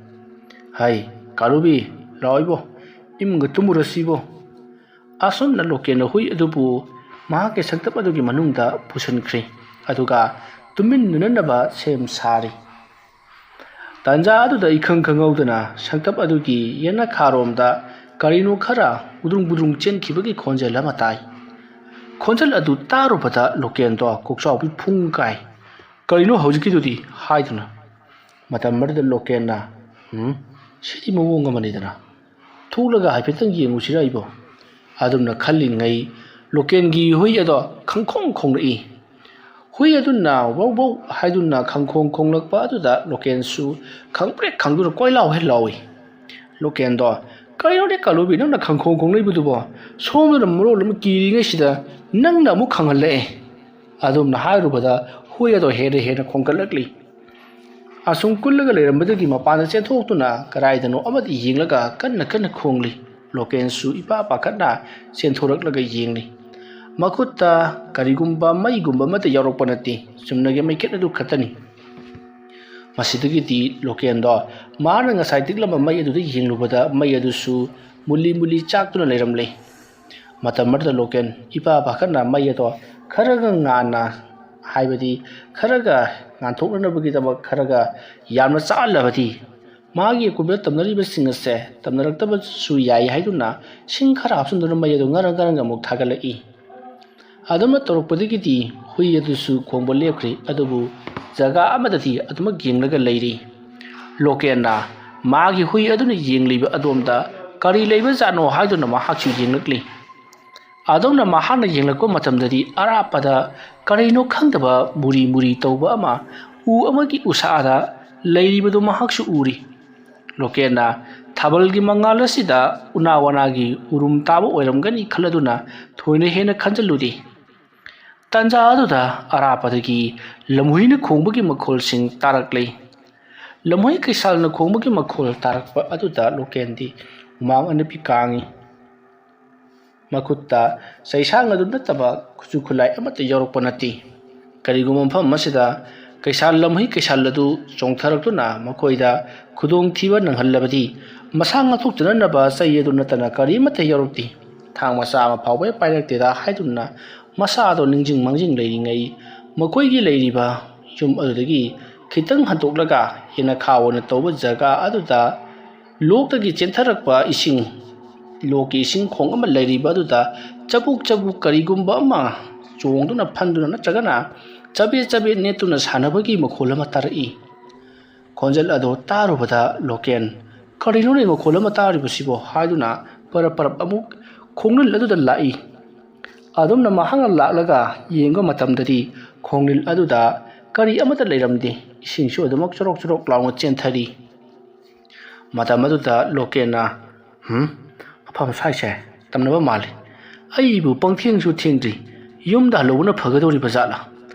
ꯍꯥꯏ, ꯀꯥꯂꯨꯕꯤ, ꯂꯥꯛꯑꯣ ꯏꯕꯣ, ꯏꯃꯨꯡꯗ ꯇꯨꯝꯃꯨꯔꯁꯤ ꯏꯕꯣ꯫" ꯑꯁꯨꯝꯅ ꯂꯣꯀꯦꯟꯅ ꯍꯨꯏ ꯑꯗꯨꯕꯨ ꯃꯍꯥꯛꯀꯤ ꯁꯪꯇꯞ ꯑꯗꯨꯒꯤ ꯃꯅꯨꯡꯗ ꯄꯨꯁꯤꯟꯈ꯭ꯔꯦ꯫ ꯑꯗꯨꯒ ꯇꯨꯃꯤꯟꯅꯅꯕ ꯁꯦꯝ ꯁꯥꯔꯤ꯫ ꯇꯥꯟꯖꯥ ꯑꯗꯨꯗ ꯏꯈꯪ ꯈꯪꯍꯧꯗꯅ ꯁꯪꯇꯞ ꯑꯗꯨꯒꯤ ꯌꯦꯅꯈꯥꯔꯣꯝꯗ ꯀꯔꯤꯅꯣ ꯈꯔ ꯎꯗ꯭ꯔꯨꯡ ꯕꯨꯗ꯭ꯔꯨꯡ ꯆꯦꯟꯈꯤꯕꯒꯤ ꯈꯣꯟꯖꯦꯜ ꯑꯃ ꯇꯥꯏ꯫ ꯈꯣꯟꯖꯦꯜ ꯑꯗꯨ ꯇꯥꯔꯨꯕꯗ ꯂꯣꯀꯦꯟꯗꯣ ꯀꯣꯛꯆꯥꯎꯕꯤ ꯐꯨꯡ ꯀꯥꯏ꯫ "ꯀꯔꯤꯅꯣ ꯍꯧꯖꯤꯛꯀꯤꯗꯨꯗꯤ?" ꯍꯥꯏꯗꯨꯅ꯫ ꯃꯇꯝ ꯑꯗꯨꯗ ꯂꯣꯀꯦꯟꯅ, "ꯎꯝ, ꯁꯤꯗꯤ ꯃꯑꯣꯡ ꯑꯃꯅꯤꯗꯅ꯫ ꯊꯣꯛꯂꯒ ꯍꯥꯏꯐꯦꯠꯇꯪ ꯌꯦꯡꯉꯨꯁꯤꯔ ꯏꯕꯣ?" ꯑꯗꯨꯝꯅ ꯈꯜꯂꯤꯉꯩ ꯂꯣꯀꯦꯟꯒꯤ ꯍꯨꯏ ꯑꯗꯣ ꯈꯪꯈꯣꯡ ꯈꯣꯡꯂꯛꯏ꯫ ꯍꯨꯏ ꯑꯗꯨꯅ ꯋꯧ ꯋꯧ ꯍꯥꯏꯗꯨꯅ ꯈꯪꯈꯣꯡ ꯈꯣꯡꯂꯛꯄ ꯑꯗꯨꯗ ꯂꯣꯀꯦꯟꯁꯨ ꯈꯪꯄ꯭ꯔꯦꯛ ꯈꯪꯗꯨꯅ ꯀꯣꯏꯂꯥꯎ ꯍꯦꯛ ꯂꯥꯎꯏ꯫ ꯂꯣꯀꯦꯟꯗꯣ, "ꯀꯔꯤꯅꯣꯅꯦ ꯀꯥꯂꯨꯕꯤ, ꯅꯪꯅ ꯈꯪꯈꯣꯡ ꯈꯣꯡꯂꯛꯏꯕꯗꯨꯕꯣ? ꯁꯣꯝꯗꯅ ꯃꯔꯣꯜ ꯑꯃ ꯀꯤꯔꯤꯉꯩꯁꯤꯗ ꯅꯪꯅ ꯑꯃꯨꯛ ꯈꯪꯍꯜꯂꯛꯑꯦ꯫" ꯑꯗꯨꯝꯅ ꯍꯥꯏꯔꯨꯕꯗ ꯍꯨꯏ ꯑꯗꯣ ꯍꯦꯟꯅ ꯍꯦꯟꯅ ꯈꯣꯡꯒꯠꯂꯛꯂꯤ꯫ ꯑꯁꯨꯝ ꯀꯨꯜꯂꯒ ꯂꯩꯔꯝꯕꯗꯒꯤ ꯃꯄꯥꯟꯗ ꯆꯦꯟꯊꯣꯛꯇꯨꯅ ꯀꯗꯥꯏꯗꯅꯣ ꯑꯃꯗ ꯌꯦꯡꯂꯒ ꯀꯟꯅ ꯀꯟꯅ ꯈꯣꯡꯂꯤ꯫ ꯂꯣꯀꯦꯟꯁꯨ ꯏꯄꯥ ꯄꯥꯈꯠꯅ ꯆꯦꯟꯊꯣꯔꯛꯂꯒ ꯌꯦꯡꯂꯤ꯫ ꯃꯈꯨꯠꯇ ꯀꯔꯤꯒꯨꯝꯕ ꯃꯩꯒꯨꯝꯕ ꯑꯃꯠꯇ ꯌꯥꯎꯔꯛꯄ ꯅꯠꯇꯦ, ꯆꯨꯝꯅꯒꯤ ꯃꯩꯈꯦꯠ ꯑꯗꯨ ꯈꯛꯇꯅꯤ꯫ ꯃꯁꯤꯗꯒꯤꯗꯤ ꯂꯣꯀꯦꯟꯗꯣ ꯃꯍꯥꯛꯅ ꯉꯁꯥꯏ ꯇꯤꯛꯂꯝꯕ ꯃꯩ ꯑꯗꯨꯗ ꯌꯦꯡꯂꯨꯕꯗ ꯃꯩ ꯑꯗꯨꯁꯨ ꯃꯨꯜꯂꯤ ꯃꯨꯜꯂꯤ ꯆꯥꯛꯇꯨꯅ ꯂꯩꯔꯝꯂꯦ꯫ ꯃꯇꯝ ꯑꯗꯨꯗ ꯂꯣꯀꯦꯟ ꯏꯄꯥ ꯄꯥꯈꯠꯅ ꯃꯩ ꯑꯗꯣ ꯈꯔꯒ ꯉꯥꯟꯅ, ꯍꯥꯏꯕꯗꯤ ꯈꯔꯒ ꯉꯥꯟꯊꯣꯛꯅꯅꯕꯒꯤꯗꯃꯛ ꯈꯔꯒ ꯌꯥꯝꯅ ꯆꯥꯛꯍꯜꯂꯕꯗꯤ ꯃꯥꯒꯤ ꯑꯀꯣꯏꯕꯗ ꯇꯝꯅꯔꯤꯕꯁꯤꯡ ꯑꯁꯦ ꯇꯝꯅꯔꯛꯇꯕꯁꯨ ꯌꯥꯏ ꯍꯥꯏꯗꯨꯅ ꯁꯤꯡ ꯈꯔ ꯍꯥꯞꯆꯤꯟꯗꯨꯅ ꯃꯩ ꯑꯗꯨ ꯉꯔꯪ ꯉꯔꯪ ꯑꯃꯨꯛ ꯊꯥꯒꯠꯂꯛꯏ꯫ ꯑꯗꯨꯝꯅ ꯇꯧꯔꯛꯄꯗꯒꯤꯗꯤ ꯍꯨꯏ ꯑꯗꯨꯁꯨ ꯈꯣꯡꯕ ꯂꯦꯞꯈ꯭ꯔꯦ, ꯑꯗꯨꯕꯨ ꯖꯒꯥ ꯑꯃꯗꯗꯤ ꯑꯗꯨꯃꯛ ꯌꯦꯡꯂꯒ ꯂꯩꯔꯤ꯫ ꯂꯣꯀꯦꯟꯅ ꯃꯥꯒꯤ ꯍꯨꯏ ꯑꯗꯨꯅ ꯌꯦꯡꯂꯤꯕ ꯑꯗꯣꯝꯗ ꯀꯔꯤ ꯂꯩꯕꯖꯥꯠꯅꯣ ꯍꯥꯏꯗꯨꯅ ꯃꯍꯥꯛꯁꯨ ꯌꯦꯡꯂꯛꯂꯤ꯫ ꯑꯗꯨꯝꯅ ꯃꯍꯥꯛꯅ ꯌꯦꯡꯂꯛꯄ ꯃꯇꯝꯗꯗꯤ ꯑꯔꯥꯞꯄꯗ ꯀꯔꯤꯅꯣ ꯈꯪꯗꯕ ꯃꯨꯔꯤ ꯃꯨꯔꯤ ꯇꯧꯕ ꯑꯃ ꯎ ꯑꯃꯒꯤ ꯎꯁꯥꯗ ꯂꯩꯔꯤꯕꯗꯨ ꯃꯍꯥꯛꯁꯨ ꯎꯔꯤ꯫ ꯂꯣꯀꯦꯟꯅ ꯊꯥꯕꯜꯒꯤ ꯃꯉꯥꯜ ꯑꯁꯤꯗ ꯎꯅꯥ ꯋꯥꯅꯥꯒꯤ ꯎꯔꯨꯝ ꯇꯥꯕ ꯑꯣꯏꯔꯝꯒꯅꯤ ꯈꯜꯂꯗꯨꯅ ꯊꯣꯏꯅ ꯍꯦꯟꯅ ꯈꯟꯖꯤꯜꯂꯨꯗꯦ꯫ ꯇꯟꯖꯥ ꯑꯗꯨꯗ ꯑꯔꯥꯞꯄꯗꯒꯤ ꯂꯝꯍꯨꯏꯅ ꯈꯣꯡꯕꯒꯤ ꯃꯈꯣꯜꯁꯤꯡ ꯇꯥꯔꯛꯂꯦ꯫ ꯂꯝꯍꯨꯏ ꯀꯩꯁꯥꯜꯅ ꯈꯣꯡꯕꯒꯤ ꯃꯈꯣꯜ ꯇꯥꯔꯛꯄ ꯑꯗꯨꯗ ꯂꯣꯀꯦꯟꯗꯤ ꯍꯨꯃꯥꯡ ꯑꯅꯞꯄꯤ ꯀꯥꯡꯏ꯫ ꯃꯈꯨꯠꯇ ꯆꯩꯁꯥꯡ ꯑꯗꯨ ꯅꯠꯇꯕ ꯈꯨꯠꯁꯨ ꯈꯨꯠꯂꯥꯏ ꯑꯃꯠꯇ ꯌꯥꯎꯔꯛꯄ ꯅꯠꯇꯦ꯫ ꯀꯔꯤꯒꯨꯝꯕ ꯃꯐꯝ ꯑꯃꯁꯤꯗ ꯀꯩꯁꯥꯜ ꯂꯝꯍꯨꯏ ꯀꯩꯁꯥꯜ ꯑꯗꯨ ꯆꯣꯡꯊꯔꯛꯇꯨꯅ ꯃꯈꯣꯏꯗ ꯈꯨꯗꯣꯡꯊꯤꯕ ꯅꯪꯍꯜꯂꯕꯗꯤ ꯃꯁꯥ ꯉꯥꯛꯊꯣꯛꯆꯅꯅꯕ ꯆꯩ ꯑꯗꯨ ꯅꯠꯇꯅ ꯀꯔꯤꯃꯠꯇ ꯌꯥꯎꯔꯛꯇꯦ꯫ ꯊꯥꯡ ꯃꯆꯥ ꯑꯃ ꯐꯥꯎꯕ ꯄꯥꯏꯔꯛꯇꯦꯗ ꯍꯥꯏꯗꯨꯅ ꯃꯁꯥꯗꯣ ꯅꯤꯡꯁꯤꯡ ꯃꯥꯡꯖꯤꯡ ꯂꯩꯔꯤꯉꯩ ꯃꯈꯣꯏꯒꯤ ꯂꯩꯔꯤꯕ ꯌꯨꯝ ꯑꯗꯨꯗꯒꯤ ꯈꯤꯇꯪ ꯍꯟꯗꯣꯛꯂꯒ ꯌꯦꯅꯈꯥ ꯑꯣꯏꯅ ꯇꯧꯕ ꯖꯒꯥ ꯑꯗꯨꯗ ꯂꯣꯛꯇꯒꯤ ꯆꯦꯟꯊꯔꯛꯄ ꯏꯁꯤꯡ, ꯂꯣꯛꯀꯤ ꯏꯁꯤꯡ ꯈꯣꯡ ꯑꯃ ꯂꯩꯔꯤꯕ ꯑꯗꯨꯗ ꯆꯕꯨꯛ ꯆꯕꯨꯛ ꯀꯔꯤꯒꯨꯝꯕ ꯑꯃ ꯆꯣꯡꯗꯨꯅ ꯐꯟꯗꯨꯅ ꯅꯠꯇ꯭ꯔꯒꯅ ꯆꯕꯦꯠ ꯆꯕꯦꯠ ꯅꯦꯠꯇꯨꯅ ꯁꯥꯟꯅꯕꯒꯤ ꯃꯈꯣꯜ ꯑꯃ ꯇꯥꯔꯛꯏ꯫ ꯈꯣꯟꯖꯦꯜ ꯑꯗꯨ ꯇꯥꯔꯨꯕꯗ ꯂꯣꯀꯦꯟ, "ꯀꯔꯤꯅꯣꯅꯦ ꯃꯈꯣꯜ ꯑꯂꯣꯟ ꯑꯃ ꯇꯥꯔꯤꯕꯁꯤꯕꯣ?" ꯍꯥꯏꯗꯨꯅ ꯄꯔꯞ ꯄꯔꯞ ꯑꯃꯨꯛ ꯈꯣꯡꯅꯤꯜ ꯑꯗꯨꯗ ꯂꯥꯛꯏ꯫ ꯑꯗꯨꯝꯅ ꯃꯍꯥꯛꯅ ꯂꯥꯛꯂꯒ ꯌꯦꯡꯕ ꯃꯇꯝꯗꯗꯤ ꯈꯣꯡꯅꯤꯜ ꯑꯗꯨꯗ ꯀꯔꯤ ꯑꯃꯠꯇ ꯂꯩꯔꯝꯗꯦ꯫ ꯏꯁꯤꯡꯁꯨ ꯑꯗꯨꯃꯛ ꯆꯣꯔꯣꯛ ꯆꯣꯔꯣꯛ ꯂꯥꯎꯅ ꯆꯦꯟꯊꯔꯤ꯫ ꯃꯇꯝ ꯑꯗꯨꯗ ꯂꯣꯀꯦꯟꯅ, "ꯍꯨꯝ, ꯃꯐꯝ ꯁ꯭ꯋꯥꯏꯁꯦ ꯇꯝꯅꯕ ꯃꯥꯜꯂꯤ꯫ ꯑꯩꯕꯨ ꯄꯪꯊꯦꯡꯁꯨ ꯊꯦꯡꯗ꯭ꯔꯤ꯫ ꯌꯨꯝꯗ ꯍꯜꯂꯧꯕꯅ ꯐꯒꯗꯧꯔꯤꯕ ꯖꯥꯠꯂꯥ?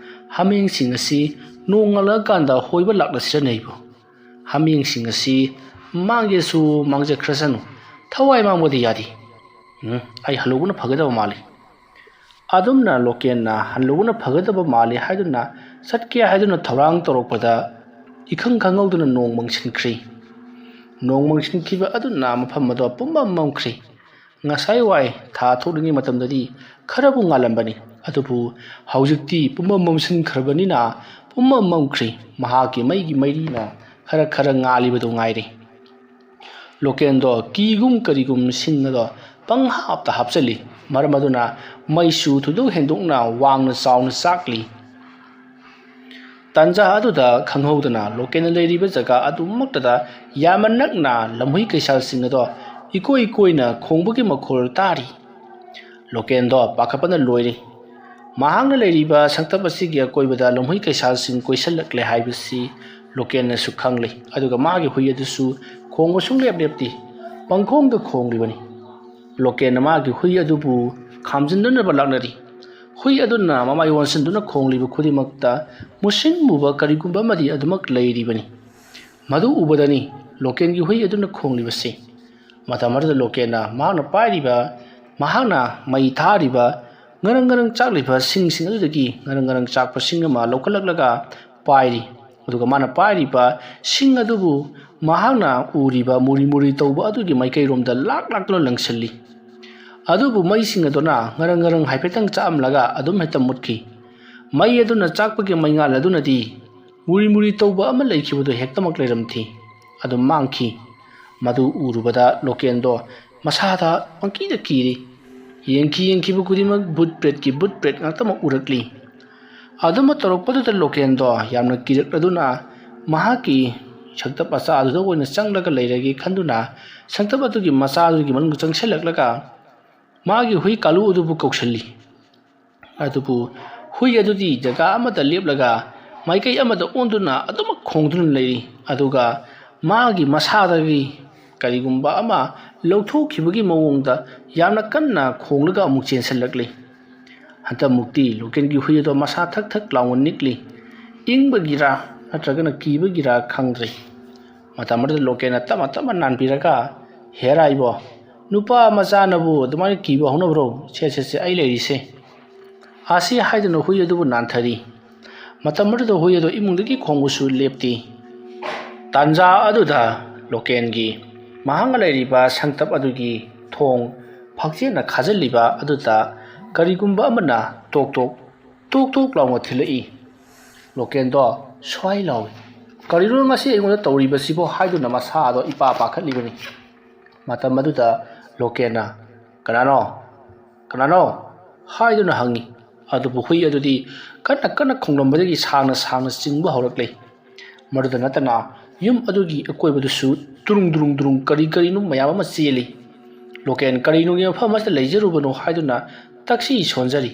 ꯍꯥꯃꯦꯡꯁꯤꯡ ꯑꯁꯤ ꯅꯣꯡꯉꯥꯜꯂꯛꯑꯀꯥꯟꯗ ꯍꯣꯏꯕ ꯂꯥꯛꯂꯁꯤꯔꯅꯦ ꯑꯩꯕꯨ? ꯍꯥꯃꯦꯡꯁꯤꯡ ꯑꯁꯤ ꯃꯥꯡꯒꯦꯁꯨ ꯃꯥꯡꯖꯈ꯭ꯔꯁꯅꯨ, ꯊꯋꯥꯏ ꯃꯥꯡꯕꯗꯤ ꯌꯥꯗꯦ꯫ ꯎꯝ, ꯑꯩ ꯍꯜꯂꯨꯕꯅ ꯐꯒꯗꯕ ꯃꯥꯜꯂꯤ꯫ ꯑꯗꯨꯝꯅ ꯂꯣꯀꯦꯟꯅ ꯍꯜꯂꯨꯕꯅ ꯐꯒꯗꯕ ꯃꯥꯜꯂꯤ ꯍꯥꯏꯗꯨꯅ ꯆꯠꯀꯦ ꯍꯥꯏꯗꯨꯅ ꯊꯧꯔꯥꯡ ꯇꯧꯔꯛꯄꯗ, ꯏꯈꯪ ꯈꯪꯍꯧꯗꯅ ꯅꯣꯡ ꯃꯪꯁꯤꯟꯈ꯭ꯔꯤ꯫ ꯅꯣꯡ ꯃꯪꯁꯤꯟꯈꯤꯕ ꯑꯗꯨꯅ ꯃꯐꯝ ꯑꯗꯣ ꯄꯨꯝꯃꯝ ꯃꯝꯈ꯭ꯔꯤ꯫ ꯉꯁꯥꯏ ꯋꯥꯏ ꯊꯥ ꯊꯣꯛꯂꯤꯉꯩ ꯃꯇꯝꯗꯗꯤ ꯈꯔꯕꯨ ꯉꯥꯜꯂꯝꯕꯅꯤ, ꯑꯗꯨꯕꯨ ꯍꯧꯖꯤꯛꯇꯤ ꯄꯨꯝꯃꯝ ꯃꯝꯁꯤꯟꯈ꯭ꯔꯕꯅꯤꯅ ꯄꯨꯝꯃꯝ ꯃꯝꯈ꯭ꯔꯤ꯫ ꯃꯍꯥꯛꯀꯤ ꯃꯩꯒꯤ ꯃꯩꯔꯤꯅ ꯈꯔ ꯈꯔ ꯉꯥꯜꯂꯤꯕꯗꯨ ꯉꯥꯏꯔꯦ꯫ ꯂꯣꯀꯦꯟꯗꯣ ꯀꯤꯒꯨꯝ ꯀꯔꯤꯒꯨꯝ ꯁꯤꯡ ꯑꯗꯣ ꯄꯪꯍꯥꯞꯇ ꯍꯥꯞꯆꯜꯂꯤ꯫ ꯃꯔꯝ ꯑꯗꯨꯅ ꯃꯩꯁꯨ ꯊꯣꯏꯗꯣꯛ ꯍꯦꯟꯗꯣꯛꯅ ꯋꯥꯡꯅ ꯆꯥꯎꯅ ꯆꯥꯛꯂꯤ꯫ ꯇꯥꯟꯖꯥ ꯑꯗꯨꯗ ꯈꯪꯍꯧꯗꯅ ꯂꯣꯀꯦꯟꯅ ꯂꯩꯔꯤꯕ ꯖꯒꯥ ꯑꯗꯨꯃꯛꯇꯗ ꯌꯥꯝꯅ ꯅꯛꯅ ꯂꯝꯍꯨꯏ ꯀꯩꯁꯥꯜꯁꯤꯡ ꯑꯗꯣ ꯏꯀꯣꯏ ꯀꯣꯏꯅ ꯈꯣꯡꯕꯒꯤ ꯃꯈꯣꯜ ꯇꯥꯔꯤ꯫ ꯂꯣꯀꯦꯟꯗꯣ ꯄꯥꯈꯠꯄꯅ ꯂꯣꯏꯔꯦ꯫ ꯃꯍꯥꯛꯅ ꯂꯩꯔꯤꯕ ꯁꯛꯇꯞ ꯑꯁꯤꯒꯤ ꯑꯀꯣꯏꯕꯗ ꯂꯝꯍꯨꯏ ꯀꯩꯁꯥꯜꯁꯤꯡ ꯀꯣꯏꯁꯤꯜꯂꯛꯂꯦ ꯍꯥꯏꯕꯁꯤ ꯂꯣꯀꯦꯟꯅꯁꯨ ꯈꯪꯂꯤ꯫ ꯑꯗꯨꯒ ꯃꯥꯒꯤ ꯍꯨꯏ ꯑꯗꯨꯁꯨ ꯈꯣꯡꯕ ꯁꯨꯡꯂꯦꯞ ꯂꯦꯞꯇꯦ꯫ ꯄꯪꯈꯣꯡꯗ ꯈꯣꯡꯂꯤꯕꯅꯤ꯫ ꯂꯣꯀꯦꯟꯅ ꯃꯥꯒꯤ ꯍꯨꯏ ꯑꯗꯨꯕꯨ ꯈꯥꯝꯖꯤꯟꯅꯅꯕ ꯂꯥꯛꯅꯔꯤ꯫ ꯍꯨꯏ ꯑꯗꯨꯅ ꯃꯃꯥꯏ ꯑꯣꯟꯁꯤꯟꯗꯨꯅ ꯈꯣꯡꯂꯤꯕ ꯈꯨꯗꯤꯡꯃꯛꯇ ꯃꯨꯁꯤꯟ ꯃꯨꯕ ꯀꯔꯤꯒꯨꯝꯕ ꯑꯃꯗꯤ ꯑꯗꯨꯃꯛ ꯂꯩꯔꯤꯕꯅꯤ꯫ ꯃꯗꯨ ꯎꯕꯗꯅꯤ ꯂꯣꯀꯦꯟꯒꯤ ꯍꯨꯏ ꯑꯗꯨꯅ ꯈꯣꯡꯂꯤꯕꯁꯤ꯫ ꯃꯇꯝ ꯑꯗꯨꯗ ꯂꯣꯀꯦꯟꯅ ꯃꯍꯥꯛꯅ ꯄꯥꯏꯔꯤꯕ, ꯃꯍꯥꯛꯅ ꯃꯩ ꯊꯥꯔꯤꯕ, ꯉꯔꯪ ꯉꯔꯪ ꯆꯥꯛꯂꯤꯕ ꯁꯤꯡꯁꯤꯡ ꯑꯗꯨꯗꯒꯤ ꯉꯔꯪ ꯉꯔꯪ ꯆꯥꯛꯄ ꯁꯤꯡ ꯑꯃ ꯂꯧꯈꯠꯂꯛꯂꯒ ꯄꯥꯏꯔꯤ꯫ ꯑꯗꯨꯒ ꯃꯥꯅ ꯄꯥꯏꯔꯤꯕ ꯁꯤꯡ ꯑꯗꯨꯕꯨ ꯃꯍꯥꯛꯅ ꯎꯔꯤꯕ ꯃꯨꯔꯤ ꯃꯨꯔꯤ ꯇꯧꯕ ꯑꯗꯨꯒꯤ ꯃꯥꯏꯀꯩꯔꯣꯝꯗ ꯂꯥꯛ ꯂꯥꯛꯇꯨꯅ ꯂꯪꯁꯤꯜꯂꯤ꯫ ꯑꯗꯨꯕꯨ ꯃꯩꯁꯤꯡ ꯑꯗꯨꯅ ꯉꯔꯪ ꯉꯔꯪ ꯍꯥꯏꯐꯦꯠꯇꯪ ꯆꯥꯛꯑꯝꯂꯒ ꯑꯗꯨꯝ ꯍꯦꯛꯇ ꯃꯨꯠꯈꯤ꯫ ꯃꯩ ꯑꯗꯨꯅ ꯆꯥꯛꯄꯒꯤ ꯃꯩꯉꯥꯜ ꯑꯗꯨꯅꯗꯤ ꯃꯨꯔꯤ ꯃꯨꯔꯤ ꯇꯧꯕ ꯑꯃ ꯂꯩꯈꯤꯕꯗꯨ ꯍꯦꯛꯇꯃꯛ ꯂꯩꯔꯝꯈꯤ꯫ ꯑꯗꯨꯝ ꯃꯥꯡꯈꯤ꯫ ꯃꯗꯨ ꯎꯔꯨꯕꯗ ꯂꯣꯀꯦꯟꯗꯣ ꯃꯁꯥꯗ ꯄꯪꯀꯤꯗ ꯀꯤꯔꯤ꯫ ꯌꯦꯡꯈꯤ ꯌꯦꯡꯈꯤꯕ ꯈꯨꯗꯤꯡꯃꯛ ꯚꯨꯠ ꯄ꯭ꯔꯦꯠꯀꯤ ꯚꯨꯠ ꯄ꯭ꯔꯦꯠ ꯉꯥꯛꯇꯃꯛ ꯎꯔꯛꯂꯤ꯫ ꯑꯗꯨꯝꯕ ꯇꯧꯔꯛꯄꯗꯨꯗ ꯂꯣꯀꯦꯟꯗꯣ ꯌꯥꯝꯅ ꯀꯤꯔꯛꯂꯗꯨꯅ ꯃꯍꯥꯛꯀꯤ ꯁꯛꯇꯞ ꯃꯆꯥ ꯑꯗꯨꯗ ꯑꯣꯏꯅ ꯆꯪꯂꯒ ꯂꯩꯔꯒꯦ ꯈꯟꯗꯨꯅ ꯁꯛꯇꯞ ꯑꯗꯨꯒꯤ ꯃꯆꯥ ꯑꯗꯨꯒꯤ ꯃꯅꯨꯡꯗ ꯆꯪꯁꯤꯜꯂꯛꯂꯒ ꯃꯥꯒꯤ ꯍꯨꯏ ꯀꯥꯂꯨ ꯑꯗꯨꯕꯨ ꯀꯧꯁꯤꯜꯂꯤ꯫ ꯑꯗꯨꯕꯨ ꯍꯨꯏ ꯑꯗꯨꯗꯤ ꯖꯒꯥ ꯑꯃꯗ ꯂꯦꯞꯂꯒ ꯃꯥꯏꯀꯩ ꯑꯃꯗ ꯑꯣꯟꯗꯨꯅ ꯑꯗꯨꯃꯛ ꯈꯣꯡꯗꯨꯅ ꯂꯩꯔꯤ꯫ ꯑꯗꯨꯒ ꯃꯥꯒꯤ ꯃꯁꯥꯗꯒꯤ ꯀꯔꯤꯒꯨꯝꯕ ꯑꯃ ꯂꯧꯊꯣꯛꯈꯤꯕꯒꯤ ꯃꯑꯣꯡꯗ ꯌꯥꯝꯅ ꯀꯟꯅ ꯈꯣꯡꯂꯒ ꯑꯃꯨꯛ ꯆꯦꯟꯁꯤꯜꯂꯛꯂꯤ꯫ ꯍꯟꯗꯛꯃꯨꯛꯇꯤ ꯂꯣꯀꯦꯟꯒꯤ ꯍꯨꯏ ꯑꯗꯣ ꯃꯁꯥ ꯊꯛ ꯊꯛ ꯂꯥꯎꯅ ꯅꯤꯛꯂꯤ꯫ ꯏꯪꯕꯒꯤꯔꯥ ꯅꯠꯇ꯭ꯔꯒꯅ ꯀꯤꯕꯒꯤꯔꯥ ꯈꯪꯗ꯭ꯔꯦ꯫ ꯃꯇꯝ ꯑꯗꯨꯗ ꯂꯣꯀꯦꯟꯅ ꯇꯞꯅ ꯇꯞꯅ ꯅꯥꯟꯕꯤꯔꯒ "ꯍꯦꯔꯥ ꯏꯕꯣ, ꯅꯨꯄꯥ ꯃꯆꯥꯅꯕꯨ ꯑꯗꯨꯃꯥꯏꯅ ꯀꯤꯕ ꯍꯧꯅꯕ꯭ꯔꯣ? ꯁꯦ, ꯁꯦ, ꯁꯦ, ꯑꯩ ꯂꯩꯔꯤꯁꯦ"꯫ ꯑꯁꯤ ꯍꯥꯏꯗꯨꯅ ꯍꯨꯏ ꯑꯗꯨꯕꯨ ꯅꯥꯟꯊꯔꯤ꯫ ꯃꯇꯝ ꯑꯗꯨꯗ ꯍꯨꯏ ꯑꯗꯨ ꯏꯃꯨꯡꯗꯒꯤ ꯈꯣꯡꯕꯁꯨ ꯂꯦꯞꯇꯦ꯫ ꯇꯥꯟꯖꯥ ꯑꯗꯨꯗ ꯂꯣꯀꯦꯟꯒꯤ ꯃꯍꯥꯛꯅ ꯂꯩꯔꯤꯕ ꯁꯪꯇꯞ ꯑꯗꯨꯒꯤ ꯊꯣꯡ ꯐꯛꯆꯦꯠꯅ ꯈꯥꯖꯤꯜꯂꯤꯕ ꯑꯗꯨꯗ ꯀꯔꯤꯒꯨꯝꯕ ꯑꯃꯅ ꯇꯣꯛ ꯇꯣꯛ, ꯇꯣꯛ ꯇꯣꯛ ꯂꯥꯎꯅ ꯊꯤꯜꯂꯛꯏ꯫ ꯂꯣꯀꯦꯟꯗꯣ ꯁ꯭ꯋꯥꯏ ꯂꯥꯎꯏ꯫ "ꯀꯔꯤꯅꯣ ꯉꯁꯤ ꯑꯩꯉꯣꯟꯗ ꯇꯧꯔꯤꯕꯁꯤꯕꯣ?" ꯍꯥꯏꯗꯨꯅ ꯃꯁꯥꯗꯣ ꯏꯄꯥ ꯄꯥꯈꯠꯂꯤꯕꯅꯤ꯫ ꯃꯇꯝ ꯑꯗꯨꯗ ꯂꯣꯀꯦꯟꯅ, "ꯀꯅꯥꯅꯣ? ꯀꯅꯥꯅꯣ?" ꯍꯥꯏꯗꯨꯅ ꯍꯪꯉꯤ꯫ ꯑꯗꯨꯕꯨ ꯍꯨꯏ ꯑꯗꯨꯗꯤ ꯀꯟꯅ ꯀꯟꯅ ꯈꯣꯡꯂꯝꯕꯗꯒꯤ ꯁꯥꯡꯅ ꯁꯥꯡꯅ ꯆꯤꯡꯕ ꯍꯧꯔꯛꯂꯤ꯫ ꯃꯗꯨꯗ ꯅꯠꯇꯅ ꯌꯨꯝ ꯑꯗꯨꯒꯤ ꯑꯀꯣꯏꯕꯗꯨꯁꯨ ꯗꯨꯔꯨꯡ ꯗꯨꯔꯨꯡ ꯗꯨꯔꯨꯡ ꯀꯔꯤ ꯀꯔꯤꯅꯣ ꯃꯌꯥꯝ ꯑꯃ ꯆꯦꯜꯂꯤ꯫ ꯂꯣꯀꯦꯟ ꯀꯔꯤꯅꯨꯡꯒꯤ ꯃꯐꯝ ꯑꯃꯁꯤꯗ ꯂꯩꯖꯔꯨꯕꯅꯣ ꯍꯥꯏꯗꯨꯅ ꯇꯛꯁꯤ ꯁꯣꯟꯖꯔꯤ꯫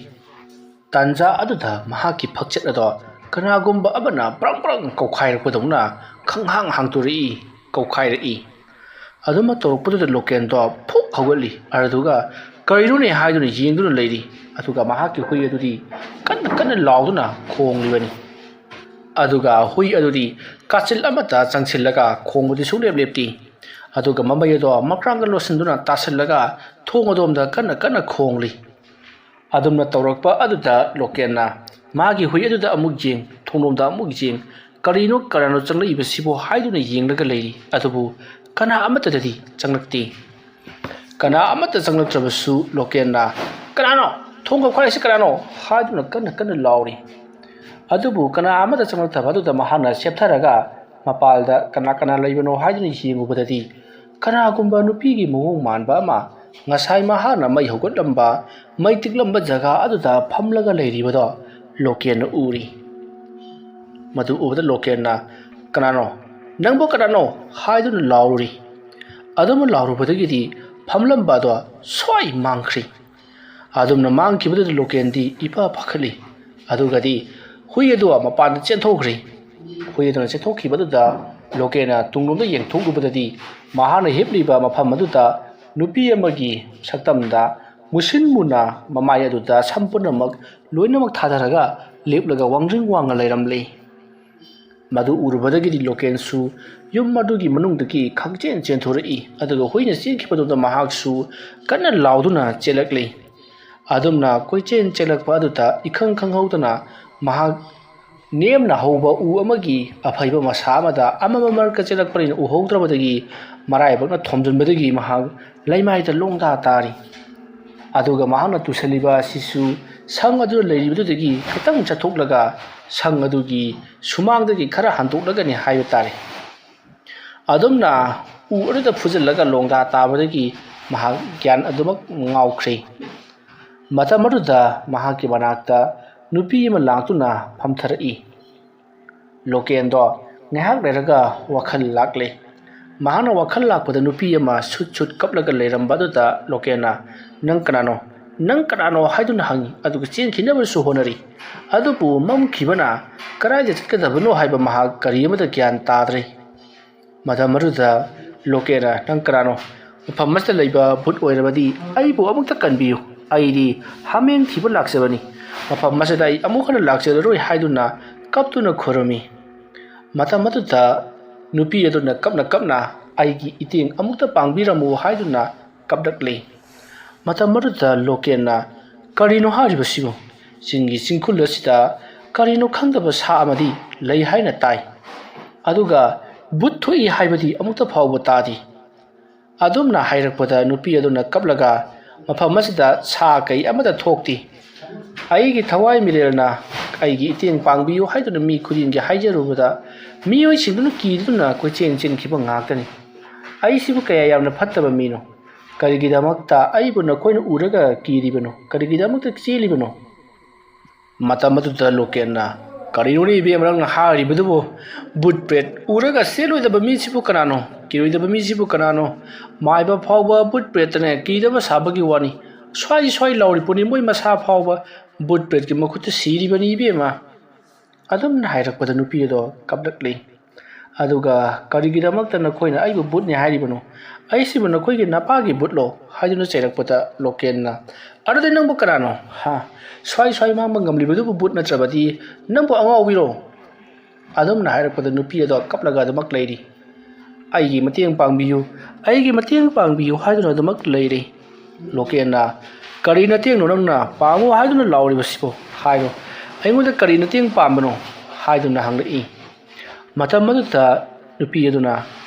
ꯇꯥꯟꯖꯥ ꯑꯗꯨꯗ ꯃꯍꯥꯛꯀꯤ ꯐꯛꯆꯦꯠ ꯑꯗꯣ ꯀꯅꯥꯒꯨꯝꯕ ꯑꯃꯅ ꯕ꯭ꯔꯪ ꯕ꯭ꯔꯪ ꯀꯧꯈꯥꯏꯔꯛꯄꯗꯧꯅ ꯈꯪꯍꯥꯡ ꯍꯥꯡꯗꯣꯔꯛꯏ, ꯀꯧꯈꯥꯏꯔꯛꯏ꯫ ꯑꯗꯨꯃꯛ ꯇꯧꯔꯛꯄꯗꯨꯗ ꯂꯣꯀꯦꯟꯗꯣ ꯐꯨꯛ ꯍꯧꯒꯠꯂꯤ꯫ ꯑꯗꯨꯒ "ꯀꯔꯤꯅꯣꯅꯦ?" ꯍꯥꯏꯗꯨꯅ ꯌꯦꯡꯗꯨꯅ ꯂꯩꯔꯤ꯫ ꯑꯗꯨꯒ ꯃꯍꯥꯛꯀꯤ ꯍꯨꯏ ꯑꯗꯨꯗꯤ ꯀꯟꯅ ꯀꯟꯅ ꯂꯥꯎꯗꯨꯅ ꯈꯣꯡꯂꯤꯕꯅꯤ꯫ ꯑꯗꯨꯒ ꯍꯨꯏ ꯑꯗꯨꯗꯤ ꯀꯥꯆꯤꯜ ꯑꯃꯠꯇ ꯆꯪꯁꯤꯜꯂꯒ ꯈꯣꯡꯕꯗꯤ ꯁꯨꯡꯂꯦꯞ ꯂꯦꯞꯇꯦ꯫ ꯑꯗꯨꯒ ꯃꯃꯩ ꯑꯗꯣ ꯃꯈ꯭ꯔꯥꯡꯒ ꯂꯣꯠꯁꯤꯟꯗꯨꯅ ꯇꯥꯁꯤꯜꯂꯒ ꯊꯣꯡ ꯑꯗꯣꯝꯗ ꯀꯟꯅ ꯀꯟꯅ ꯈꯣꯡꯂꯤ꯫ ꯑꯗꯨꯝꯅ ꯇꯧꯔꯛꯄ ꯑꯗꯨꯗ ꯂꯣꯀꯦꯟꯅ ꯃꯥꯒꯤ ꯍꯨꯏ ꯑꯗꯨꯗ ꯑꯃꯨꯛ ꯌꯦꯡ, ꯊꯣꯡꯂꯣꯝꯗ ꯑꯃꯨꯛ ꯌꯦꯡ, "ꯀꯔꯤꯅꯣ, ꯀꯅꯥꯅꯣ ꯆꯪꯂꯛꯏꯕꯁꯤꯕꯣ?" ꯍꯥꯏꯗꯨꯅ ꯌꯦꯡꯂꯒ ꯂꯩꯔꯤ꯫ ꯑꯗꯨꯕꯨ ꯀꯅꯥ ꯑꯃꯠꯇꯗꯗꯤ ꯆꯪꯂꯛꯇꯦ꯫ ꯀꯅꯥ ꯑꯃꯠꯇ ꯆꯪꯂꯛꯇ꯭ꯔꯕꯁꯨ ꯂꯣꯀꯦꯟꯅ, "ꯀꯅꯥꯅꯣ? ꯊꯣꯡ ꯀꯧꯈꯠꯂꯤꯁꯤ ꯀꯅꯥꯅꯣ?" ꯍꯥꯏꯗꯨꯅ ꯀꯟꯅ ꯀꯟꯅ ꯂꯥꯎꯔꯤ꯫ ꯑꯗꯨꯕꯨ ꯀꯅꯥ ꯑꯃꯠꯇ ꯆꯪꯂꯛꯇꯕ ꯑꯗꯨꯗ ꯃꯍꯥꯛꯅ ꯆꯦꯞꯊꯔꯒ ꯃꯄꯥꯜꯗ ꯀꯅꯥ ꯀꯅꯥ ꯂꯩꯕꯅꯣ ꯍꯥꯏꯗꯨꯅ ꯌꯦꯡꯉꯨꯕꯗꯗꯤ ꯀꯅꯥꯒꯨꯝꯕ ꯅꯨꯄꯤꯒꯤ ꯃꯑꯣꯡ ꯃꯥꯟꯕ ꯑꯃ ꯉꯁꯥꯏ ꯃꯍꯥꯛꯅ ꯃꯩ ꯍꯧꯒꯠꯂꯝꯕ, ꯃꯩ ꯇꯤꯛꯂꯝꯕ ꯖꯒꯥ ꯑꯗꯨꯗ ꯐꯝꯂꯒ ꯂꯩꯔꯤꯕꯗꯣ ꯂꯣꯀꯦꯟꯅ ꯎꯔꯤ꯫ ꯃꯗꯨ ꯎꯕꯗ ꯂꯣꯀꯦꯟꯅ, "ꯀꯅꯥꯅꯣ? ꯅꯪꯕꯨ ꯀꯅꯥꯅꯣ?" ꯍꯥꯏꯗꯨꯅ ꯂꯥꯎꯔꯨꯔꯤ꯫ ꯑꯗꯨꯝꯅ ꯂꯥꯎꯔꯨꯕꯗꯒꯤꯗꯤ ꯐꯝꯂꯝꯕ ꯑꯗꯣ ꯁ꯭ꯋꯥꯏ ꯃꯥꯡꯈ꯭ꯔꯤ꯫ ꯑꯗꯨꯝꯅ ꯃꯥꯡꯈꯤꯕꯗꯨꯗ ꯂꯣꯀꯦꯟꯗꯤ ꯏꯄꯥ ꯄꯥꯈꯠꯂꯤ꯫ ꯑꯗꯨꯒꯗꯤ ꯍꯨꯏ ꯑꯗꯨ ꯃꯄꯥꯟꯗ ꯆꯦꯟꯊꯣꯛꯈ꯭ꯔꯤ꯫ ꯍꯨꯏ ꯑꯗꯨꯅ ꯆꯦꯟꯊꯣꯛꯈꯤꯕꯗꯨꯗ ꯂꯣꯀꯦꯟꯅ ꯇꯨꯡꯂꯣꯝꯗ ꯌꯦꯡꯊꯣꯛꯂꯨꯕꯗꯗꯤ ꯃꯍꯥꯛꯅ ꯍꯤꯞꯂꯤꯕ ꯃꯐꯝ ꯑꯗꯨꯗ ꯅꯨꯄꯤ ꯑꯃꯒꯤ ꯁꯛꯇꯝꯗ ꯃꯨꯁꯤꯟ ꯃꯨꯅ ꯃꯃꯥꯏ ꯑꯗꯨꯗ ꯁꯝ ꯄꯨꯝꯅꯃꯛ ꯂꯣꯏꯅꯃꯛ ꯊꯥꯗꯔꯒ ꯂꯦꯞꯂꯒ ꯋꯥꯡꯖꯤꯡ ꯋꯥꯡꯅ ꯂꯩꯔꯝꯂꯤ꯫ ꯃꯗꯨ ꯎꯔꯨꯕꯗꯒꯤꯗꯤ ꯂꯣꯀꯦꯟꯁꯨ ꯌꯨꯝ ꯑꯗꯨꯒꯤ ꯃꯅꯨꯡꯗꯒꯤ ꯈꯪꯆꯦꯟ ꯆꯦꯟꯊꯣꯔꯛꯏ, ꯑꯗꯨꯒ ꯍꯨꯏꯅ ꯆꯦꯟꯈꯤꯕꯗꯨꯗ ꯃꯍꯥꯛꯁꯨ ꯀꯟꯅ ꯂꯥꯎꯗꯨꯅ ꯆꯦꯜꯂꯛꯂꯤ꯫ ꯑꯗꯨꯝꯅ ꯀꯣꯏꯆꯦꯟ ꯆꯦꯜꯂꯛꯄ ꯑꯗꯨꯗ ꯏꯈꯪ ꯈꯪꯍꯧꯗꯅ ꯃꯍꯥꯛ ꯅꯦꯝꯅ ꯍꯧꯕ ꯎ ꯑꯃꯒꯤ ꯑꯐꯩꯕ ꯃꯁꯥ ꯑꯃꯗ ꯑꯃꯝꯕ ꯃꯔꯛꯇ ꯆꯦꯜꯂꯛꯄꯅꯤꯅ ꯎꯍꯧꯗ꯭ꯔꯕꯗꯒꯤ ꯃꯔꯥꯏꯕꯛꯅ ꯊꯣꯝꯖꯤꯟꯕꯗꯒꯤ ꯃꯍꯥꯛ ꯂꯩꯃꯥꯏꯗ ꯂꯣꯡꯗꯥ ꯇꯥꯔꯤ꯫ ꯑꯗꯨꯒ ꯃꯍꯥꯛꯅ ꯇꯨꯁꯜꯂꯤꯕ ꯑꯁꯤꯁꯨ ꯁꯪ ꯑꯗꯨꯗ ꯂꯩꯔꯤꯕꯗꯨꯗꯒꯤ ꯈꯤꯇꯪ ꯆꯠꯊꯣꯛꯂꯒ ꯁꯪ ꯑꯗꯨꯒꯤ ꯁꯨꯃꯥꯡꯗꯒꯤ ꯈꯔ ꯍꯟꯗꯣꯛꯂꯒꯅꯤ ꯍꯥꯏꯕ ꯇꯥꯔꯦ꯫ ꯑꯗꯨꯝꯅ ꯎ ꯑꯗꯨꯗ ꯐꯨꯖꯤꯜꯂꯒ ꯂꯣꯡꯗꯥ ꯇꯥꯕꯗꯒꯤ ꯃꯍꯥꯛ ꯒ꯭ꯌꯥꯟ ꯑꯗꯨꯃꯛ ꯉꯥꯎꯈ꯭ꯔꯦ꯫ ꯃꯇꯝ ꯑꯗꯨꯗ ꯃꯍꯥꯛꯀꯤ ꯃꯅꯥꯛꯇ ꯅꯨꯄꯤ ꯑꯃ ꯂꯥꯛꯇꯨꯅ ꯐꯝꯊꯔꯛꯏ꯫ ꯂꯣꯀꯦꯟꯗꯣ ꯉꯥꯏꯍꯥꯛ ꯂꯩꯔꯒ ꯋꯥꯈꯜ ꯂꯥꯛꯂꯦ꯫ ꯃꯍꯥꯛꯅ ꯋꯥꯈꯜ ꯂꯥꯛꯄꯗ ꯅꯨꯄꯤ ꯑꯃ ꯁꯨꯠ ꯁꯨꯠ ꯀꯞꯂꯒ ꯂꯩꯔꯝꯕ ꯑꯗꯨꯗ ꯂꯣꯀꯦꯟꯅ, "ꯅꯪ ꯀꯅꯥꯅꯣ? ꯅꯪ ꯀꯅꯥꯅꯣ?" ꯍꯥꯏꯗꯨꯅ ꯍꯪꯉꯤ꯫ ꯑꯗꯨꯒ ꯆꯦꯟꯈꯤꯅꯕꯁꯨ ꯍꯣꯠꯅꯔꯤ꯫ ꯑꯗꯨꯕꯨ ꯃꯝꯈꯤꯕꯅ ꯀꯗꯥꯏꯗ ꯆꯠꯀꯗꯕꯅꯣ ꯍꯥꯏꯕ ꯃꯍꯥꯛ ꯀꯔꯤ ꯑꯃꯠꯇ ꯒ꯭ꯌꯥꯟ ꯇꯥꯗ꯭ꯔꯦ꯫ ꯃꯇꯝ ꯑꯗꯨꯗ ꯂꯣꯀꯦꯟꯅ, "ꯅꯪ ꯀꯅꯥꯅꯣ? ꯃꯐꯝ ꯑꯁꯤꯗ ꯂꯩꯕ ꯚꯨꯠ ꯑꯣꯏꯔꯕꯗꯤ ꯑꯩꯕꯨ ꯑꯃꯨꯛꯇ ꯀꯟꯕꯤꯌꯨ꯫ ꯑꯩꯗꯤ ꯍꯥꯃꯦꯡ ꯊꯤꯕ ꯂꯥꯛꯆꯕꯅꯤ꯫ ꯃꯐꯝ ꯑꯁꯤꯗ ꯑꯩ ꯑꯃꯨꯛ ꯍꯟꯅ ꯂꯥꯛꯆꯔꯔꯣꯏ" ꯍꯥꯏꯗꯨꯅ ꯀꯞꯇꯨꯅ ꯈꯨꯔꯨꯝꯃꯤ꯫ ꯃꯇꯝ ꯑꯗꯨꯗ ꯅꯨꯄꯤ ꯑꯗꯨꯅ ꯀꯞꯅ ꯀꯞꯅ, "ꯑꯩꯒꯤ ꯏꯇꯦꯡ ꯑꯃꯨꯛꯇ ꯄꯥꯡꯕꯤꯔꯝꯃꯨ" ꯍꯥꯏꯗꯨꯅ ꯀꯞꯂꯛꯂꯤ꯫ ꯃꯇꯝ ꯑꯗꯨꯗ ꯂꯣꯀꯦꯟꯅ, "ꯀꯔꯤꯅꯣ ꯍꯥꯏꯔꯤꯕꯁꯤꯕꯨ? ꯆꯤꯡꯒꯤ ꯆꯤꯡꯈꯨꯜ ꯑꯁꯤꯗ ꯀꯔꯤꯅꯣ ꯈꯪꯗꯕ ꯁꯥ ꯑꯃꯗꯤ ꯂꯩ ꯍꯥꯏꯅ ꯇꯥꯏ꯫ ꯑꯗꯨꯒ ꯚꯨꯠ ꯊꯣꯛꯏ ꯍꯥꯏꯕꯗꯤ ꯑꯃꯨꯛꯇ ꯐꯥꯎꯕ ꯇꯥꯗꯦ꯫" ꯑꯗꯨꯝꯅ ꯍꯥꯏꯔꯛꯄꯗ ꯅꯨꯄꯤ ꯑꯗꯨꯅ ꯀꯞꯂꯒ, "ꯃꯐꯝ ꯑꯁꯤꯗ ꯁꯥ ꯀꯩ ꯑꯃꯠꯇ ꯊꯣꯛꯇꯦ꯫ ꯑꯩꯒꯤ ꯊꯋꯥꯏ ꯃꯤꯔꯦꯜꯅ ꯑꯩꯒꯤ ꯏꯇꯦꯡ ꯄꯥꯡꯕꯤꯌꯨ ꯍꯥꯏꯗꯨꯅ ꯃꯤ ꯈꯨꯗꯤꯡꯒꯤ ꯍꯥꯏꯖꯔꯨꯕꯗ ꯃꯤꯑꯣꯏꯁꯤꯡꯗꯨꯅ ꯀꯤꯗꯨꯅ ꯀꯣꯏꯆꯦꯟ ꯆꯦꯟꯈꯤꯕ ꯉꯥꯛꯇꯅꯤ꯫ ꯑꯩꯁꯤꯕꯨ ꯀꯌꯥ ꯌꯥꯝꯅ ꯐꯠꯇꯕ ꯃꯤꯅꯣ? ꯀꯔꯤꯒꯤꯗꯃꯛꯇ ꯑꯩꯕꯨ ꯅꯈꯣꯏꯅ ꯎꯔꯒ ꯀꯤꯔꯤꯕꯅꯣ? ꯀꯔꯤꯒꯤꯗꯃꯛꯇ ꯆꯦꯜꯂꯤꯕꯅꯣ?" ꯃꯇꯝ ꯑꯗꯨꯗ ꯂꯣꯀꯦꯟꯅ, "ꯀꯔꯤꯅꯣꯅꯦ ꯏꯕꯦꯝꯃ ꯅꯪꯅ ꯍꯥꯏꯔꯤꯕꯗꯨꯕꯨ? ꯚꯨꯠ ꯄ꯭ꯔꯦꯠ ꯎꯔꯒ ꯆꯦꯜꯂꯣꯏꯗꯕ ꯃꯤꯁꯤꯕꯨ ꯀꯅꯥꯅꯣ? ꯀꯤꯔꯣꯏꯗꯕ ꯃꯤꯁꯤꯕꯨ ꯀꯅꯥꯅꯣ? ꯃꯥꯏꯕ ꯐꯥꯎꯕ ꯚꯨꯠ ꯄ꯭ꯔꯦꯠꯇꯅꯦ ꯀꯤꯗꯕ ꯁꯥꯕꯒꯤ ꯋꯥꯅꯤ꯫ ꯁ꯭ꯋꯥꯏ ꯁ꯭ꯋꯥꯏ ꯂꯥꯎꯔꯤꯄꯣꯠꯅꯤ, ꯃꯣꯏ ꯃꯁꯥ ꯐꯥꯎꯕ ꯚꯨꯠ ꯄ꯭ꯔꯦꯠꯀꯤ ꯃꯈꯨꯠꯇ ꯁꯤꯔꯤꯕꯅꯤ ꯏꯕꯦꯝꯃ꯫" ꯑꯗꯨꯝꯅ ꯍꯥꯏꯔꯛꯄꯗ ꯅꯨꯄꯤ ꯑꯗꯣ ꯀꯞꯂꯛꯂꯤ꯫ ꯑꯗꯨꯒ, "ꯀꯔꯤꯒꯤꯗꯃꯛꯇ ꯅꯈꯣꯏꯅ ꯑꯩꯕꯨ ꯚꯨꯠꯅꯤ ꯍꯥꯏꯔꯤꯕꯅꯣ? ꯑꯩꯁꯤꯕꯨ ꯅꯈꯣꯏꯒꯤ ꯅꯄꯥꯒꯤ ꯚꯨꯠꯂꯣ?" ꯍꯥꯏꯗꯨꯅ ꯆꯩꯔꯛꯄꯗ ꯂꯣꯀꯦꯟꯅ, "ꯑꯗꯨꯗꯤ ꯅꯪꯕꯨ ꯀꯅꯥꯅꯣ? ꯍꯥ? ꯁ꯭ꯋꯥꯏ ꯁ꯭ꯋꯥꯏ ꯃꯥꯡꯕ ꯉꯝꯂꯤꯕꯗꯨꯕꯨ ꯚꯨꯠ ꯅꯠꯇ꯭ꯔꯕꯗꯤ ꯅꯪꯕꯨ ꯑꯉꯥꯎꯕꯤꯔꯣ?" ꯑꯗꯨꯝꯅ ꯍꯥꯏꯔꯛꯄꯗ ꯅꯨꯄꯤ ꯑꯗꯣ ꯀꯞꯂꯒ ꯑꯗꯨꯃꯛ ꯂꯩꯔꯤ꯫ "ꯑꯩꯒꯤ ꯃꯇꯦꯡ ꯄꯥꯡꯕꯤꯌꯨ, ꯑꯩꯒꯤ ꯃꯇꯦꯡ ꯄꯥꯡꯕꯤꯌꯨ" ꯍꯥꯏꯗꯨꯅ ꯑꯗꯨꯃꯛ ꯂꯩꯔꯤ꯫ ꯂꯣꯀꯦꯟꯅ, "ꯀꯔꯤ ꯃꯇꯦꯡꯅꯣ ꯅꯪꯅ ꯄꯥꯡꯉꯨ ꯍꯥꯏꯗꯨꯅ ꯂꯥꯎꯔꯤꯕꯁꯤꯕꯨ? ꯍꯥꯏꯔꯣ, ꯑꯩꯉꯣꯟꯗ ꯀꯔꯤ ꯃꯇꯦꯡ ꯄꯥꯝꯕꯅꯣ?" ꯍꯥꯏꯗꯨꯅ ꯍꯪꯂꯛꯏ꯫ ꯃꯇꯝ ꯑꯗꯨꯗ ꯅꯨꯄꯤ ꯑꯗꯨꯅ,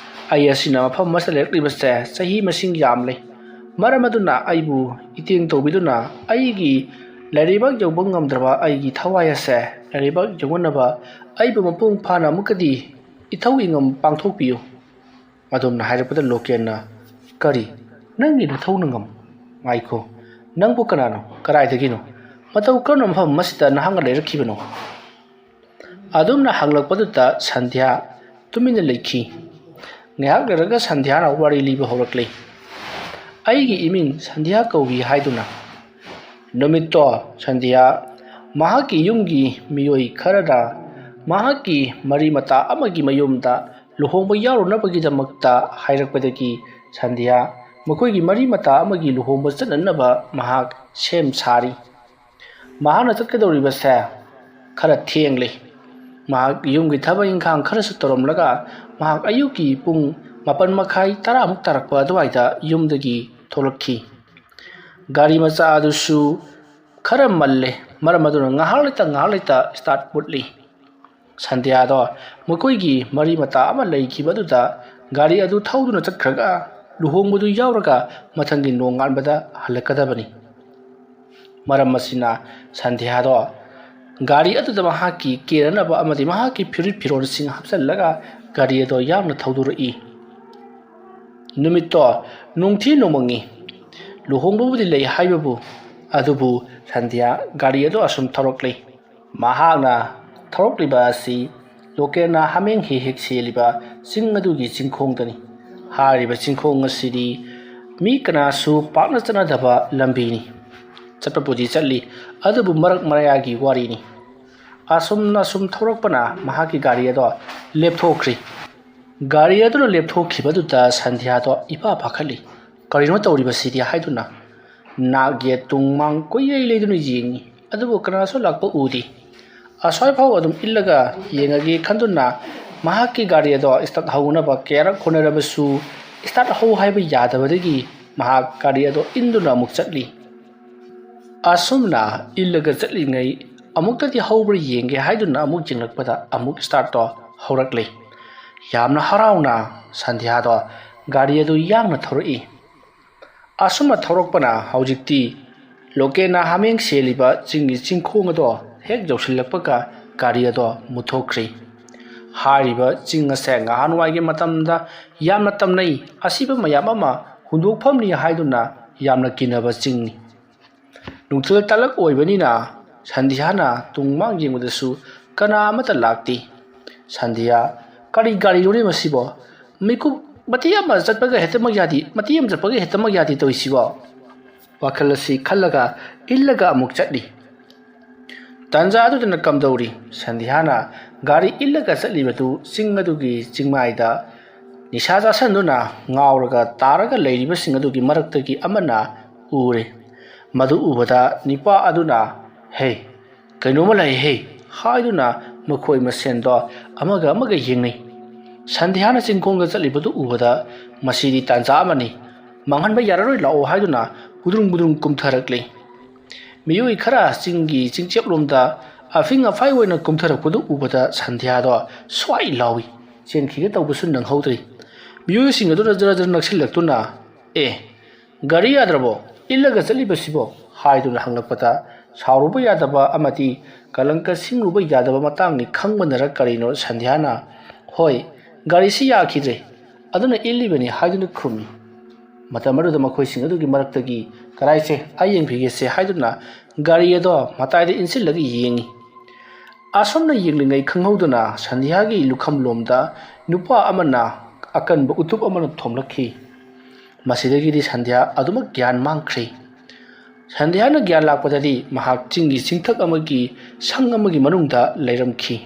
"ꯑꯩ ꯑꯁꯤꯅ ꯃꯐꯝ ꯑꯃꯁꯤꯗ ꯂꯩꯔꯛꯂꯤꯕꯁꯦ ꯆꯍꯤ ꯃꯁꯤꯡ ꯌꯥꯝꯂꯦ꯫ ꯃꯔꯝ ꯑꯗꯨꯅ ꯑꯩꯕꯨ ꯏꯇꯦꯡ ꯇꯧꯕꯤꯗꯨꯅ ꯑꯩꯒꯤ ꯂꯩꯔꯩꯕꯥꯛ ꯌꯧꯕ ꯉꯝꯗ꯭ꯔꯕ ꯑꯩꯒꯤ ꯊꯋꯥꯏ ꯑꯁꯦ ꯂꯩꯔꯩꯕꯥꯛ ꯌꯧꯅꯅꯕ ꯑꯩꯕꯨ ꯃꯄꯨꯡ ꯐꯥꯅ ꯑꯃꯨꯛꯀꯗꯤ ꯏꯊꯧ ꯏꯉꯝ ꯄꯥꯡꯊꯣꯛꯄꯤꯌꯨ"꯫ ꯑꯗꯨꯝꯅ ꯍꯥꯏꯔꯛꯄꯗ ꯂꯣꯀꯦꯟꯅ, "ꯀꯔꯤ? ꯅꯪꯒꯤ ꯅꯊꯧ ꯅꯉꯝ? ꯉꯥꯏꯈꯣ, ꯅꯪꯕꯨ ꯀꯅꯥꯅꯣ? ꯀꯗꯥꯏꯗꯒꯤꯅꯣ? ꯃꯇꯧ ꯀꯔꯝꯅ ꯃꯐꯝ ꯑꯁꯤꯗ ꯅꯍꯥꯛꯅ ꯂꯩꯔꯛꯈꯤꯕꯅꯣ?" ꯑꯗꯨꯝꯅ ꯍꯪꯂꯛꯄꯗꯨꯗ ꯁꯟꯙ꯭ꯌꯥ ꯇꯨꯃꯤꯟꯅ ꯂꯩꯈꯤ꯫ ꯉꯥꯏꯍꯥꯛ ꯂꯩꯔꯒ ꯁꯟꯙ꯭ꯌꯥꯅ ꯋꯥꯔꯤ ꯂꯤꯕ ꯍꯧꯔꯛꯂꯤ꯫ "ꯑꯩꯒꯤ ꯏꯃꯤꯡ ꯁꯟꯙ꯭ꯌꯥ ꯀꯧꯏ" ꯍꯥꯏꯗꯨꯅ꯫ ꯅꯨꯃꯤꯠꯇꯣ ꯁꯟꯙ꯭ꯌꯥ ꯃꯍꯥꯛꯀꯤ ꯌꯨꯝꯒꯤ ꯃꯤꯑꯣꯏ ꯈꯔꯅ ꯃꯍꯥꯛꯀꯤ ꯃꯔꯤ ꯃꯇꯥ ꯑꯃꯒꯤ ꯃꯌꯨꯝꯗ ꯂꯨꯍꯣꯡꯕ ꯌꯥꯎꯔꯨꯅꯕꯒꯤꯗꯃꯛꯇ ꯍꯥꯏꯔꯛꯄꯗꯒꯤ ꯁꯟꯙ꯭ꯌꯥ ꯃꯈꯣꯏꯒꯤ ꯃꯔꯤ ꯃꯇꯥ ꯑꯃꯒꯤ ꯂꯨꯍꯣꯡꯕ ꯆꯠꯅꯅꯕ ꯃꯍꯥꯛ ꯁꯦꯝ ꯁꯥꯔꯤ꯫ ꯃꯍꯥꯛꯅ ꯆꯠꯀꯗꯧꯔꯤꯕꯁꯦ ꯈꯔ ꯊꯦꯡꯂꯦ꯫ ꯃꯍꯥꯛ ꯌꯨꯝꯒꯤ ꯊꯕꯛ ꯏꯪꯈꯥꯡ ꯈꯔꯁꯨ ꯇꯧꯔꯝꯂꯒ ꯃꯍꯥꯛ ꯑꯌꯨꯛꯀꯤ ꯄꯨꯡ ꯃꯥꯄꯟ ꯃꯈꯥꯏ ꯇꯔꯥꯃꯨꯛ ꯇꯥꯔꯛꯄ ꯑꯗꯨꯋꯥꯏꯗ ꯌꯨꯝꯗꯒꯤ ꯊꯣꯛꯂꯛꯈꯤ꯫ ꯒꯥꯔꯤ ꯃꯆꯥ ꯑꯗꯨꯁꯨ ꯈꯔ ꯃꯜꯂꯦ, ꯃꯔꯝ ꯑꯗꯨꯅ ꯉꯥꯏꯍꯥꯛ ꯂꯩꯇ ꯉꯥꯏꯍꯥꯛ ꯂꯩꯇ start ꯃꯨꯠꯂꯤ꯫ ꯁꯟꯙ꯭ꯌꯥꯗꯣ ꯃꯈꯣꯏꯒꯤ ꯃꯔꯤ ꯃꯇꯥ ꯑꯃ ꯂꯩꯈꯤꯕ ꯑꯗꯨꯗ ꯒꯥꯔꯤ ꯑꯗꯨ ꯊꯧꯗꯨꯅ ꯆꯠꯈ꯭ꯔꯒ ꯂꯨꯍꯣꯡꯕꯗꯨ ꯌꯥꯎꯔꯒ ꯃꯊꯪꯒꯤ ꯅꯣꯡꯉꯥꯟꯕꯗ ꯍꯜꯂꯛꯀꯗꯕꯅꯤ꯫ ꯃꯔꯝ ꯑꯁꯤꯅ ꯁꯟꯙ꯭ꯌꯥꯗꯣ ꯒꯥꯔꯤ ꯑꯗꯨꯗ ꯃꯍꯥꯛꯀꯤ ꯀꯦꯅꯅꯕ ꯑꯃꯗꯤ ꯃꯍꯥꯛꯀꯤ ꯐꯨꯔꯤꯠ ꯐꯤꯔꯣꯜꯁꯤꯡ ꯍꯥꯞꯆꯤꯜꯂꯒ ꯒꯥꯔꯤ ꯑꯗꯣ ꯌꯥꯡꯅ ꯊꯧꯗꯣꯔꯛꯏ꯫ ꯅꯨꯃꯤꯠꯇꯣ ꯅꯨꯡꯊꯤ ꯅꯣꯡꯃꯪꯉꯤ꯫ ꯂꯨꯍꯣꯡꯕꯕꯨꯗꯤ ꯂꯩ ꯍꯥꯏꯕꯕꯨ, ꯑꯗꯨꯕꯨ ꯁꯟꯙ꯭ꯌꯥ ꯒꯥꯔꯤ ꯑꯗꯨ ꯑꯁꯨꯝ ꯊꯧꯔꯛꯂꯤ꯫ ꯃꯍꯥꯛꯅ ꯊꯧꯔꯛꯂꯤꯕ ꯑꯁꯤ ꯂꯣꯀꯦꯟꯅ ꯍꯥꯃꯦꯡ ꯍꯦꯛ ꯍꯦꯛ ꯁꯦꯜꯂꯤꯕ ꯆꯤꯡ ꯑꯗꯨꯒꯤ ꯆꯤꯡꯈꯣꯡꯗꯅꯤ꯫ ꯍꯥꯏꯔꯤꯕ ꯆꯤꯡꯈꯣꯡ ꯑꯁꯤꯗꯤ ꯃꯤ ꯀꯅꯥꯁꯨ ꯄꯥꯛꯅ ꯆꯠꯅꯗꯕ ꯂꯝꯕꯤꯅꯤ꯫ ꯆꯠꯄꯕꯨꯗꯤ ꯆꯠꯂꯤ, ꯑꯗꯨꯕꯨ ꯃꯔꯛ ꯃꯌꯥꯒꯤ ꯋꯥꯔꯤꯅꯤ꯫ ꯑꯁꯨꯝꯅ ꯁꯨꯝ ꯊꯧꯔꯛꯄꯅ ꯃꯍꯥꯛꯀꯤ ꯒꯥꯔꯤ ꯑꯗꯣ ꯂꯦꯞꯊꯣꯛꯈ꯭ꯔꯤ꯫ ꯒꯥꯔꯤ ꯑꯗꯨꯅ ꯂꯦꯞꯊꯣꯛꯈꯤꯕꯗꯨꯗ ꯁꯟꯙ꯭ꯌꯥꯗꯣ ꯏꯄꯥ ꯄꯥꯈꯠꯂꯤ꯫ "ꯀꯔꯤꯅꯣ ꯇꯧꯔꯤꯕꯁꯤꯗꯤ?" ꯍꯥꯏꯗꯨꯅ ꯅꯥꯛ ꯌꯦꯠ ꯇꯨꯡ ꯃꯥꯡ ꯀꯣꯏꯂꯩ ꯂꯩꯗꯨꯅ ꯌꯦꯡꯉꯤ, ꯑꯗꯨꯕꯨ ꯀꯅꯥꯁꯨ ꯂꯥꯛꯄ ꯎꯗꯦ꯫ ꯑꯁ꯭ꯋꯥꯏꯐꯥꯎ ꯑꯗꯨꯝ ꯏꯜꯂꯒ ꯌꯦꯡꯉꯒꯦ ꯈꯟꯗꯨꯅ ꯃꯍꯥꯛꯀꯤ ꯒꯥꯔꯤ ꯑꯗꯣ start ꯍꯧꯅꯕ ꯀꯌꯥꯔꯛ ꯍꯣꯠꯅꯔꯕꯁꯨ start ꯍꯧ ꯍꯥꯏꯕ ꯌꯥꯗꯕꯗꯒꯤ ꯃꯍꯥꯛ ꯒꯥꯔꯤ ꯑꯗꯣ ꯏꯟꯗꯨꯅ ꯑꯃꯨꯛ ꯆꯠꯂꯤ꯫ ꯑꯁꯨꯝꯅ ꯏꯜꯂꯒ ꯆꯠꯂꯤꯉꯩ ꯑꯃꯨꯛꯇꯗꯤ ꯍꯧꯕ꯭ꯔꯥ ꯌꯦꯡꯒꯦ ꯍꯥꯏꯗꯨꯅ ꯑꯃꯨꯛ ꯌꯦꯡꯂꯛꯄꯗ ꯑꯃꯨꯛ startꯇꯣ ꯍꯧꯔꯛꯂꯦ꯫ ꯌꯥꯝꯅ ꯍꯔꯥꯎꯅ ꯁꯟꯙ꯭ꯌꯥꯗꯣ ꯒꯥꯔꯤ ꯑꯗꯨ ꯌꯥꯡꯅ ꯊꯧꯔꯛꯏ꯫ ꯑꯁꯨꯝꯅ ꯊꯧꯔꯛꯄꯅ ꯍꯧꯖꯤꯛꯇꯤ ꯂꯣꯀꯦꯟꯅ ꯍꯥꯃꯦꯡ ꯁꯦꯜꯂꯤꯕ ꯆꯤꯡꯒꯤ ꯆꯤꯡꯈꯣꯡ ꯑꯗꯣ ꯍꯦꯛ ꯌꯧꯁꯤꯜꯂꯛꯄꯒ ꯒꯥꯔꯤ ꯑꯗꯣ ꯃꯨꯠꯊꯣꯛꯈ꯭ꯔꯤ꯫ ꯍꯥꯏꯔꯤꯕ ꯆꯤꯡ ꯑꯁꯦ ꯉꯍꯥꯟꯋꯥꯏꯒꯤ ꯃꯇꯝꯗ ꯌꯥꯝꯅ ꯇꯝꯅꯩ, ꯑꯁꯤꯕ ꯃꯌꯥꯝ ꯑꯃ ꯍꯨꯟꯗꯣꯛꯐꯝꯅꯤ ꯍꯥꯏꯗꯨꯅ ꯌꯥꯝꯅ ꯀꯤꯅꯕ ꯆꯤꯡꯅꯤ꯫ ꯅꯨꯡꯊꯤꯜ ꯇꯥꯂꯛ ꯑꯣꯏꯕꯅꯤꯅ ꯁꯟꯙ꯭ꯌꯥꯅ ꯇꯨꯡ ꯃꯥꯡ ꯌꯦꯡꯕꯗꯁꯨ ꯀꯅꯥ ꯑꯃꯠꯇ ꯂꯥꯛꯇꯦ꯫ ꯁꯟꯙ꯭ꯌꯥ, "ꯀꯔꯤ ꯒꯥꯔꯤꯅꯣꯅꯦ ꯃꯁꯤꯕꯣ? ꯃꯤꯀꯨꯞ ꯃꯇꯦꯛ ꯑꯃ ꯆꯠꯄꯒ ꯍꯦꯛꯇꯃꯛ ꯌꯥꯗꯦ, ꯃꯇꯦꯛ ꯑꯃ ꯆꯠꯄꯒ ꯍꯦꯛꯇꯃꯛ ꯌꯥꯗꯦ ꯇꯧꯔꯤꯁꯤꯕꯣ?" ꯋꯥꯈꯜ ꯑꯁꯤ ꯈꯜꯂꯒ ꯏꯜꯂꯒ ꯑꯃꯨꯛ ꯆꯠꯂꯤ꯫ ꯇꯥꯟꯖꯥ ꯑꯗꯨꯗꯅ ꯀꯝꯗꯧꯔꯤ? ꯁꯟꯙ꯭ꯌꯥꯅ ꯒꯥꯔꯤ ꯏꯜꯂꯒ ꯆꯠꯂꯤꯕꯗꯨ ꯆꯤꯡ ꯑꯗꯨꯒꯤ ꯆꯤꯡꯃꯥꯏꯗ ꯅꯤꯁꯥ ꯆꯥꯁꯟꯗꯨꯅ ꯉꯥꯎꯔꯒ ꯇꯥꯔꯒ ꯂꯩꯔꯤꯕꯁꯤꯡ ꯑꯗꯨꯒꯤ ꯃꯔꯛꯇꯒꯤ ꯑꯃꯅ ꯎꯔꯦ꯫ ꯃꯗꯨ ꯎꯕꯗ ꯅꯤꯄꯥ ꯑꯗꯨꯅ, "ꯍꯦ, ꯀꯩꯅꯣꯝꯃ ꯂꯩ ꯍꯦ" ꯍꯥꯏꯗꯨꯅ ꯃꯈꯣꯏ ꯃꯁꯦꯟꯗꯣ ꯑꯃꯒ ꯑꯃꯒ ꯌꯦꯡꯅꯩ꯫ ꯁꯟꯙ꯭ꯌꯥꯅ ꯆꯤꯡꯈꯣꯡꯗ ꯆꯠꯂꯤꯕꯗꯨ ꯎꯕꯗ, "ꯃꯁꯤꯗꯤ ꯇꯥꯟꯖꯥ ꯑꯃꯅꯤ, ꯃꯥꯡꯍꯟꯕ ꯌꯥꯔꯔꯣꯏ, ꯂꯥꯛꯑꯣ" ꯍꯥꯏꯗꯨꯅ ꯒꯨꯗ꯭ꯔꯨꯡ ꯒꯨꯗ꯭ꯔꯨꯡ ꯀꯨꯝꯊꯔꯛꯂꯤ꯫ ꯃꯤꯑꯣꯏ ꯈꯔ ꯆꯤꯡꯒꯤ ꯆꯤꯡꯆꯦꯞꯂꯣꯝꯗ ꯑꯐꯤꯡ ꯑꯐꯥꯏ ꯑꯣꯏꯅ ꯀꯨꯝꯊꯔꯛꯄꯗꯨ ꯎꯕꯗ ꯁꯟꯙ꯭ꯌꯥꯗꯣ ꯁ꯭ꯋꯥꯏ ꯂꯥꯎꯏ꯫ ꯆꯦꯟꯈꯤꯒꯦ ꯇꯧꯕꯁꯨ ꯅꯪꯍꯧꯗ꯭ꯔꯤ꯫ ꯃꯤꯑꯣꯏꯁꯤꯡ ꯑꯗꯨꯅ ꯖꯔ ꯖꯔ ꯅꯛꯁꯤꯜꯂꯛꯇꯨꯅ, "ꯑꯦ, ꯒꯥꯔꯤ ꯌꯥꯗ꯭ꯔꯕꯣ? ꯏꯜꯂꯒ ꯆꯠꯂꯤꯕꯁꯤꯕꯣ?" ꯍꯥꯏꯗꯨꯅ ꯍꯪꯂꯛꯄꯗ, ꯁꯥꯎꯔꯨꯕ ꯌꯥꯗꯕ ꯑꯃꯗꯤ ꯀꯂꯪꯀ ꯁꯤꯡꯂꯨꯕ ꯌꯥꯗꯕ ꯃꯇꯥꯡꯅꯤ ꯈꯪꯕꯅꯔ ꯀꯔꯤꯅꯣ, ꯁꯟꯙ꯭ꯌꯥꯅ, "ꯍꯣꯏ, ꯒꯥꯔꯤꯁꯤ ꯌꯥꯈꯤꯗ꯭ꯔꯦ, ꯑꯗꯨꯅ ꯏꯜꯂꯤꯕꯅꯤ" ꯍꯥꯏꯗꯨꯅ ꯈꯨꯝꯃꯤ꯫ ꯃꯇꯝ ꯑꯗꯨꯗ ꯃꯈꯣꯏꯁꯤꯡ ꯑꯗꯨꯒꯤ ꯃꯔꯛꯇꯒꯤ, "ꯀꯔꯥꯏꯁꯦ, ꯑꯩ ꯌꯦꯡꯕꯤꯒꯦꯁꯦ" ꯍꯥꯏꯗꯨꯅ ꯒꯥꯔꯤ ꯑꯗꯣ ꯃꯇꯥꯏꯗ ꯏꯟꯁꯤꯜꯂꯒ ꯌꯦꯡꯉꯤ꯫ ꯑꯁꯨꯝꯅ ꯌꯦꯡꯂꯤꯉꯩ ꯈꯪꯍꯧꯗꯅ ꯁꯟꯙ꯭ꯌꯥꯒꯤ ꯂꯨꯈꯝꯂꯣꯝꯗ ꯅꯨꯄꯥ ꯑꯃꯅ ꯑꯀꯟꯕ ꯎꯇꯨꯞ ꯑꯃꯅ ꯊꯣꯝꯂꯛꯈꯤ꯫ ꯃꯁꯤꯗꯒꯤꯗꯤ ꯁꯟꯙ꯭ꯌꯥ ꯑꯗꯨꯃꯛ ꯒ꯭ꯌꯥꯟ ꯃꯥꯡꯈ꯭ꯔꯦ꯫ ꯁꯟꯙ꯭ꯌꯥꯅ ꯒ꯭ꯌꯥꯟ ꯂꯥꯛꯄꯗꯗꯤ ꯃꯍꯥꯛ ꯆꯤꯡꯒꯤ ꯆꯤꯡꯊꯛ ꯑꯃꯒꯤ ꯁꯪ ꯑꯃꯒꯤ ꯃꯅꯨꯡꯗ ꯂꯩꯔꯝꯈꯤ꯫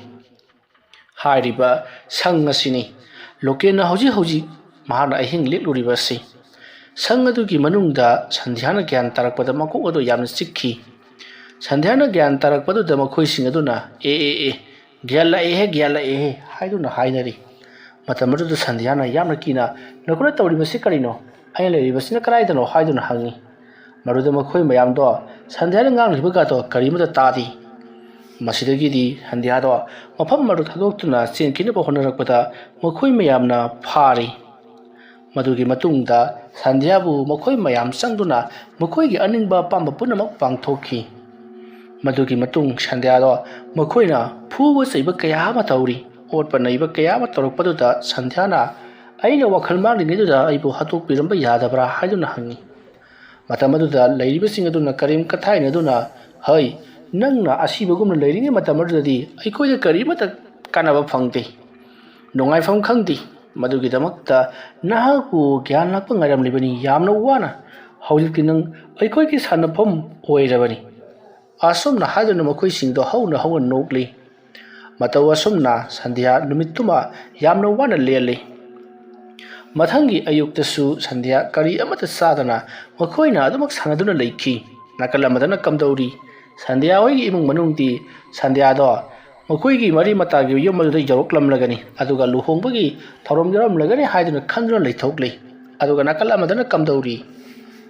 ꯍꯥꯏꯔꯤꯕ ꯁꯪ ꯑꯁꯤꯅꯤ ꯂꯣꯀꯦꯟꯅ ꯍꯧꯖꯤꯛ ꯍꯧꯖꯤꯛ ꯃꯍꯥꯛꯅ ꯑꯍꯤꯡ ꯂꯦꯛꯂꯨꯔꯤꯕ ꯑꯁꯤ꯫ ꯁꯪ ꯑꯗꯨꯒꯤ ꯃꯅꯨꯡꯗ ꯁꯟꯙ꯭ꯌꯥꯅ ꯒ꯭ꯌꯥꯟ ꯇꯥꯔꯛꯄꯗ ꯃꯀꯣꯛ ꯑꯗꯨ ꯌꯥꯝꯅ ꯆꯤꯛꯈꯤ꯫ ꯁꯟꯙ꯭ꯌꯥꯅ ꯒ꯭ꯌꯥꯟ ꯇꯥꯔꯛꯄꯗꯨꯗ ꯃꯈꯣꯏꯁꯤꯡ ꯑꯗꯨꯅ "ꯑꯦ ꯑꯦ ꯑꯦ, ꯒ꯭ꯌꯥꯟ ꯂꯥꯛꯑꯦꯍꯦ, ꯒ꯭ꯌꯥꯟ ꯂꯥꯛꯑꯦꯍꯦ" ꯍꯥꯏꯗꯨꯅ ꯍꯥꯏꯅꯔꯤ꯫ ꯃꯇꯝ ꯑꯗꯨꯗ ꯁꯟꯙ꯭ꯌꯥꯅ ꯌꯥꯝꯅ ꯀꯤꯅ "ꯅꯈꯣꯏꯅ ꯇꯧꯔꯤꯕꯁꯤ ꯀꯔꯤꯅꯣ? ꯑꯩꯅ ꯂꯩꯔꯤꯕꯁꯤꯅ ꯀꯗꯥꯏꯗꯅꯣ?" ꯍꯥꯏꯗꯨꯅ ꯍꯪꯉꯤ꯫ ꯃꯗꯨꯗ ꯃꯈꯣꯏ ꯃꯌꯥꯝꯗꯣ ꯁꯟꯙ꯭ꯌꯥꯅ ꯉꯥꯡꯂꯤꯕꯒꯗꯣ ꯀꯔꯤꯃꯠꯇ ꯇꯥꯗꯦ꯫ ꯃꯁꯤꯗꯒꯤꯗꯤ ꯁꯟꯙ꯭ꯌꯥꯗꯣ ꯃꯐꯝ ꯑꯗꯨ ꯊꯥꯗꯣꯛꯇꯨꯅ ꯆꯦꯟꯈꯤꯅꯕ ꯍꯣꯠꯅꯔꯛꯄꯗ ꯃꯈꯣꯏ ꯃꯌꯥꯝꯅ ꯐꯥꯔꯤ꯫ ꯃꯗꯨꯒꯤ ꯃꯇꯨꯡꯗ ꯁꯟꯙ꯭ꯌꯥꯕꯨ ꯃꯈꯣꯏ ꯃꯌꯥꯝ ꯆꯪꯗꯨꯅ ꯃꯈꯣꯏꯒꯤ ꯑꯅꯤꯡꯕ ꯑꯄꯥꯝꯕ ꯄꯨꯝꯅꯃꯛ ꯄꯥꯡꯊꯣꯛꯈꯤ꯫ ꯃꯗꯨꯒꯤ ꯃꯇꯨꯡ ꯁꯟꯙ꯭ꯌꯥꯗꯣ ꯃꯈꯣꯏꯅ ꯐꯨꯕ ꯆꯩꯕ ꯀꯌꯥ ꯑꯃ ꯇꯧꯔꯤ꯫ ꯑꯣꯠꯄ ꯅꯩꯕ ꯀꯌꯥ ꯑꯃ ꯇꯧꯔꯛꯄꯗꯨꯗ ꯁꯟꯙ꯭ꯌꯥꯅ "ꯑꯩꯅ ꯋꯥꯈꯜ ꯃꯥꯡꯂꯤꯉꯩꯗꯨꯗ ꯑꯩꯕꯨ ꯍꯥꯠꯇꯣꯛꯄꯤꯔꯝꯕ ꯌꯥꯗꯕ꯭ꯔꯥ?" ꯍꯥꯏꯗꯨꯅ ꯍꯪꯉꯤ꯫ ꯃꯇꯝ ꯑꯗꯨꯗ ꯂꯩꯔꯤꯕꯁꯤꯡ ꯑꯗꯨꯅ ꯀꯔꯦꯝ ꯀꯊꯥꯏꯅꯗꯨꯅ, "ꯍꯩ, ꯅꯪꯅ ꯑꯁꯤꯕꯒꯨꯝꯅ ꯂꯩꯔꯤꯉꯩ ꯃꯇꯝ ꯑꯗꯨꯗꯗꯤ ꯑꯩꯈꯣꯏꯗ ꯀꯔꯤꯃꯠꯇ ꯀꯥꯟꯅꯕ ꯐꯪꯗꯦ, ꯅꯨꯡꯉꯥꯏꯐꯝ ꯈꯪꯗꯦ꯫ ꯃꯗꯨꯒꯤꯗꯃꯛꯇ ꯅꯍꯥꯛꯄꯨ ꯒ꯭ꯌꯥꯟ ꯂꯥꯛꯄ ꯉꯥꯏꯔꯝꯂꯤꯕꯅꯤ ꯌꯥꯝꯅ ꯋꯥꯅ꯫ ꯍꯧꯖꯤꯛꯇꯤ ꯅꯪ ꯑꯩꯈꯣꯏꯒꯤ ꯁꯥꯟꯅꯐꯝ ꯑꯣꯏꯔꯕꯅꯤ꯫" ꯑꯁꯨꯝꯅ ꯍꯥꯏꯗꯨꯅ ꯃꯈꯣꯏꯁꯤꯡꯗꯣ ꯍꯧꯅ ꯍꯧꯅ ꯅꯣꯛꯂꯤ꯫ ꯃꯇꯧ ꯑꯁꯨꯝꯅ ꯁꯟꯙ꯭ꯌꯥ ꯅꯨꯃꯤꯠꯇꯨꯃ ꯌꯥꯝꯅ ꯋꯥꯅ ꯂꯦꯜꯂꯤ꯫ ꯃꯊꯪꯒꯤ ꯑꯌꯨꯛꯇꯁꯨ ꯁꯟꯙ꯭ꯌꯥ ꯀꯔꯤ ꯑꯃꯠꯇ ꯆꯥꯗꯅ ꯃꯈꯣꯏꯅ ꯑꯗꯨꯃꯛ ꯁꯥꯟꯅꯗꯨꯅ ꯂꯩꯈꯤ꯫ ꯅꯥꯀꯜ ꯑꯃꯗꯅ ꯀꯝꯗꯧꯔꯤ? ꯁꯟꯙ꯭ꯌꯥ ꯍꯣꯏꯒꯤ ꯏꯃꯨꯡ ꯃꯅꯨꯡꯗꯤ ꯁꯟꯙ꯭ꯌꯥꯗꯣ ꯃꯈꯣꯏꯒꯤ ꯃꯔꯤ ꯃꯇꯥꯒꯤ ꯌꯨꯝ ꯑꯗꯨꯗ ꯌꯧꯔꯛꯂꯝꯂꯒꯅꯤ, ꯑꯗꯨꯒ ꯂꯨꯍꯣꯡꯕꯒꯤ ꯊꯧꯔꯝ ꯌꯥꯎꯔꯝꯂꯒꯅꯤ ꯍꯥꯏꯗꯨꯅ ꯈꯟꯗꯨꯅ ꯂꯩꯊꯣꯛꯂꯤ꯫ ꯑꯗꯨꯒ ꯅꯥꯀꯜ ꯑꯃꯗꯅ ꯀꯝꯗꯧꯔꯤ?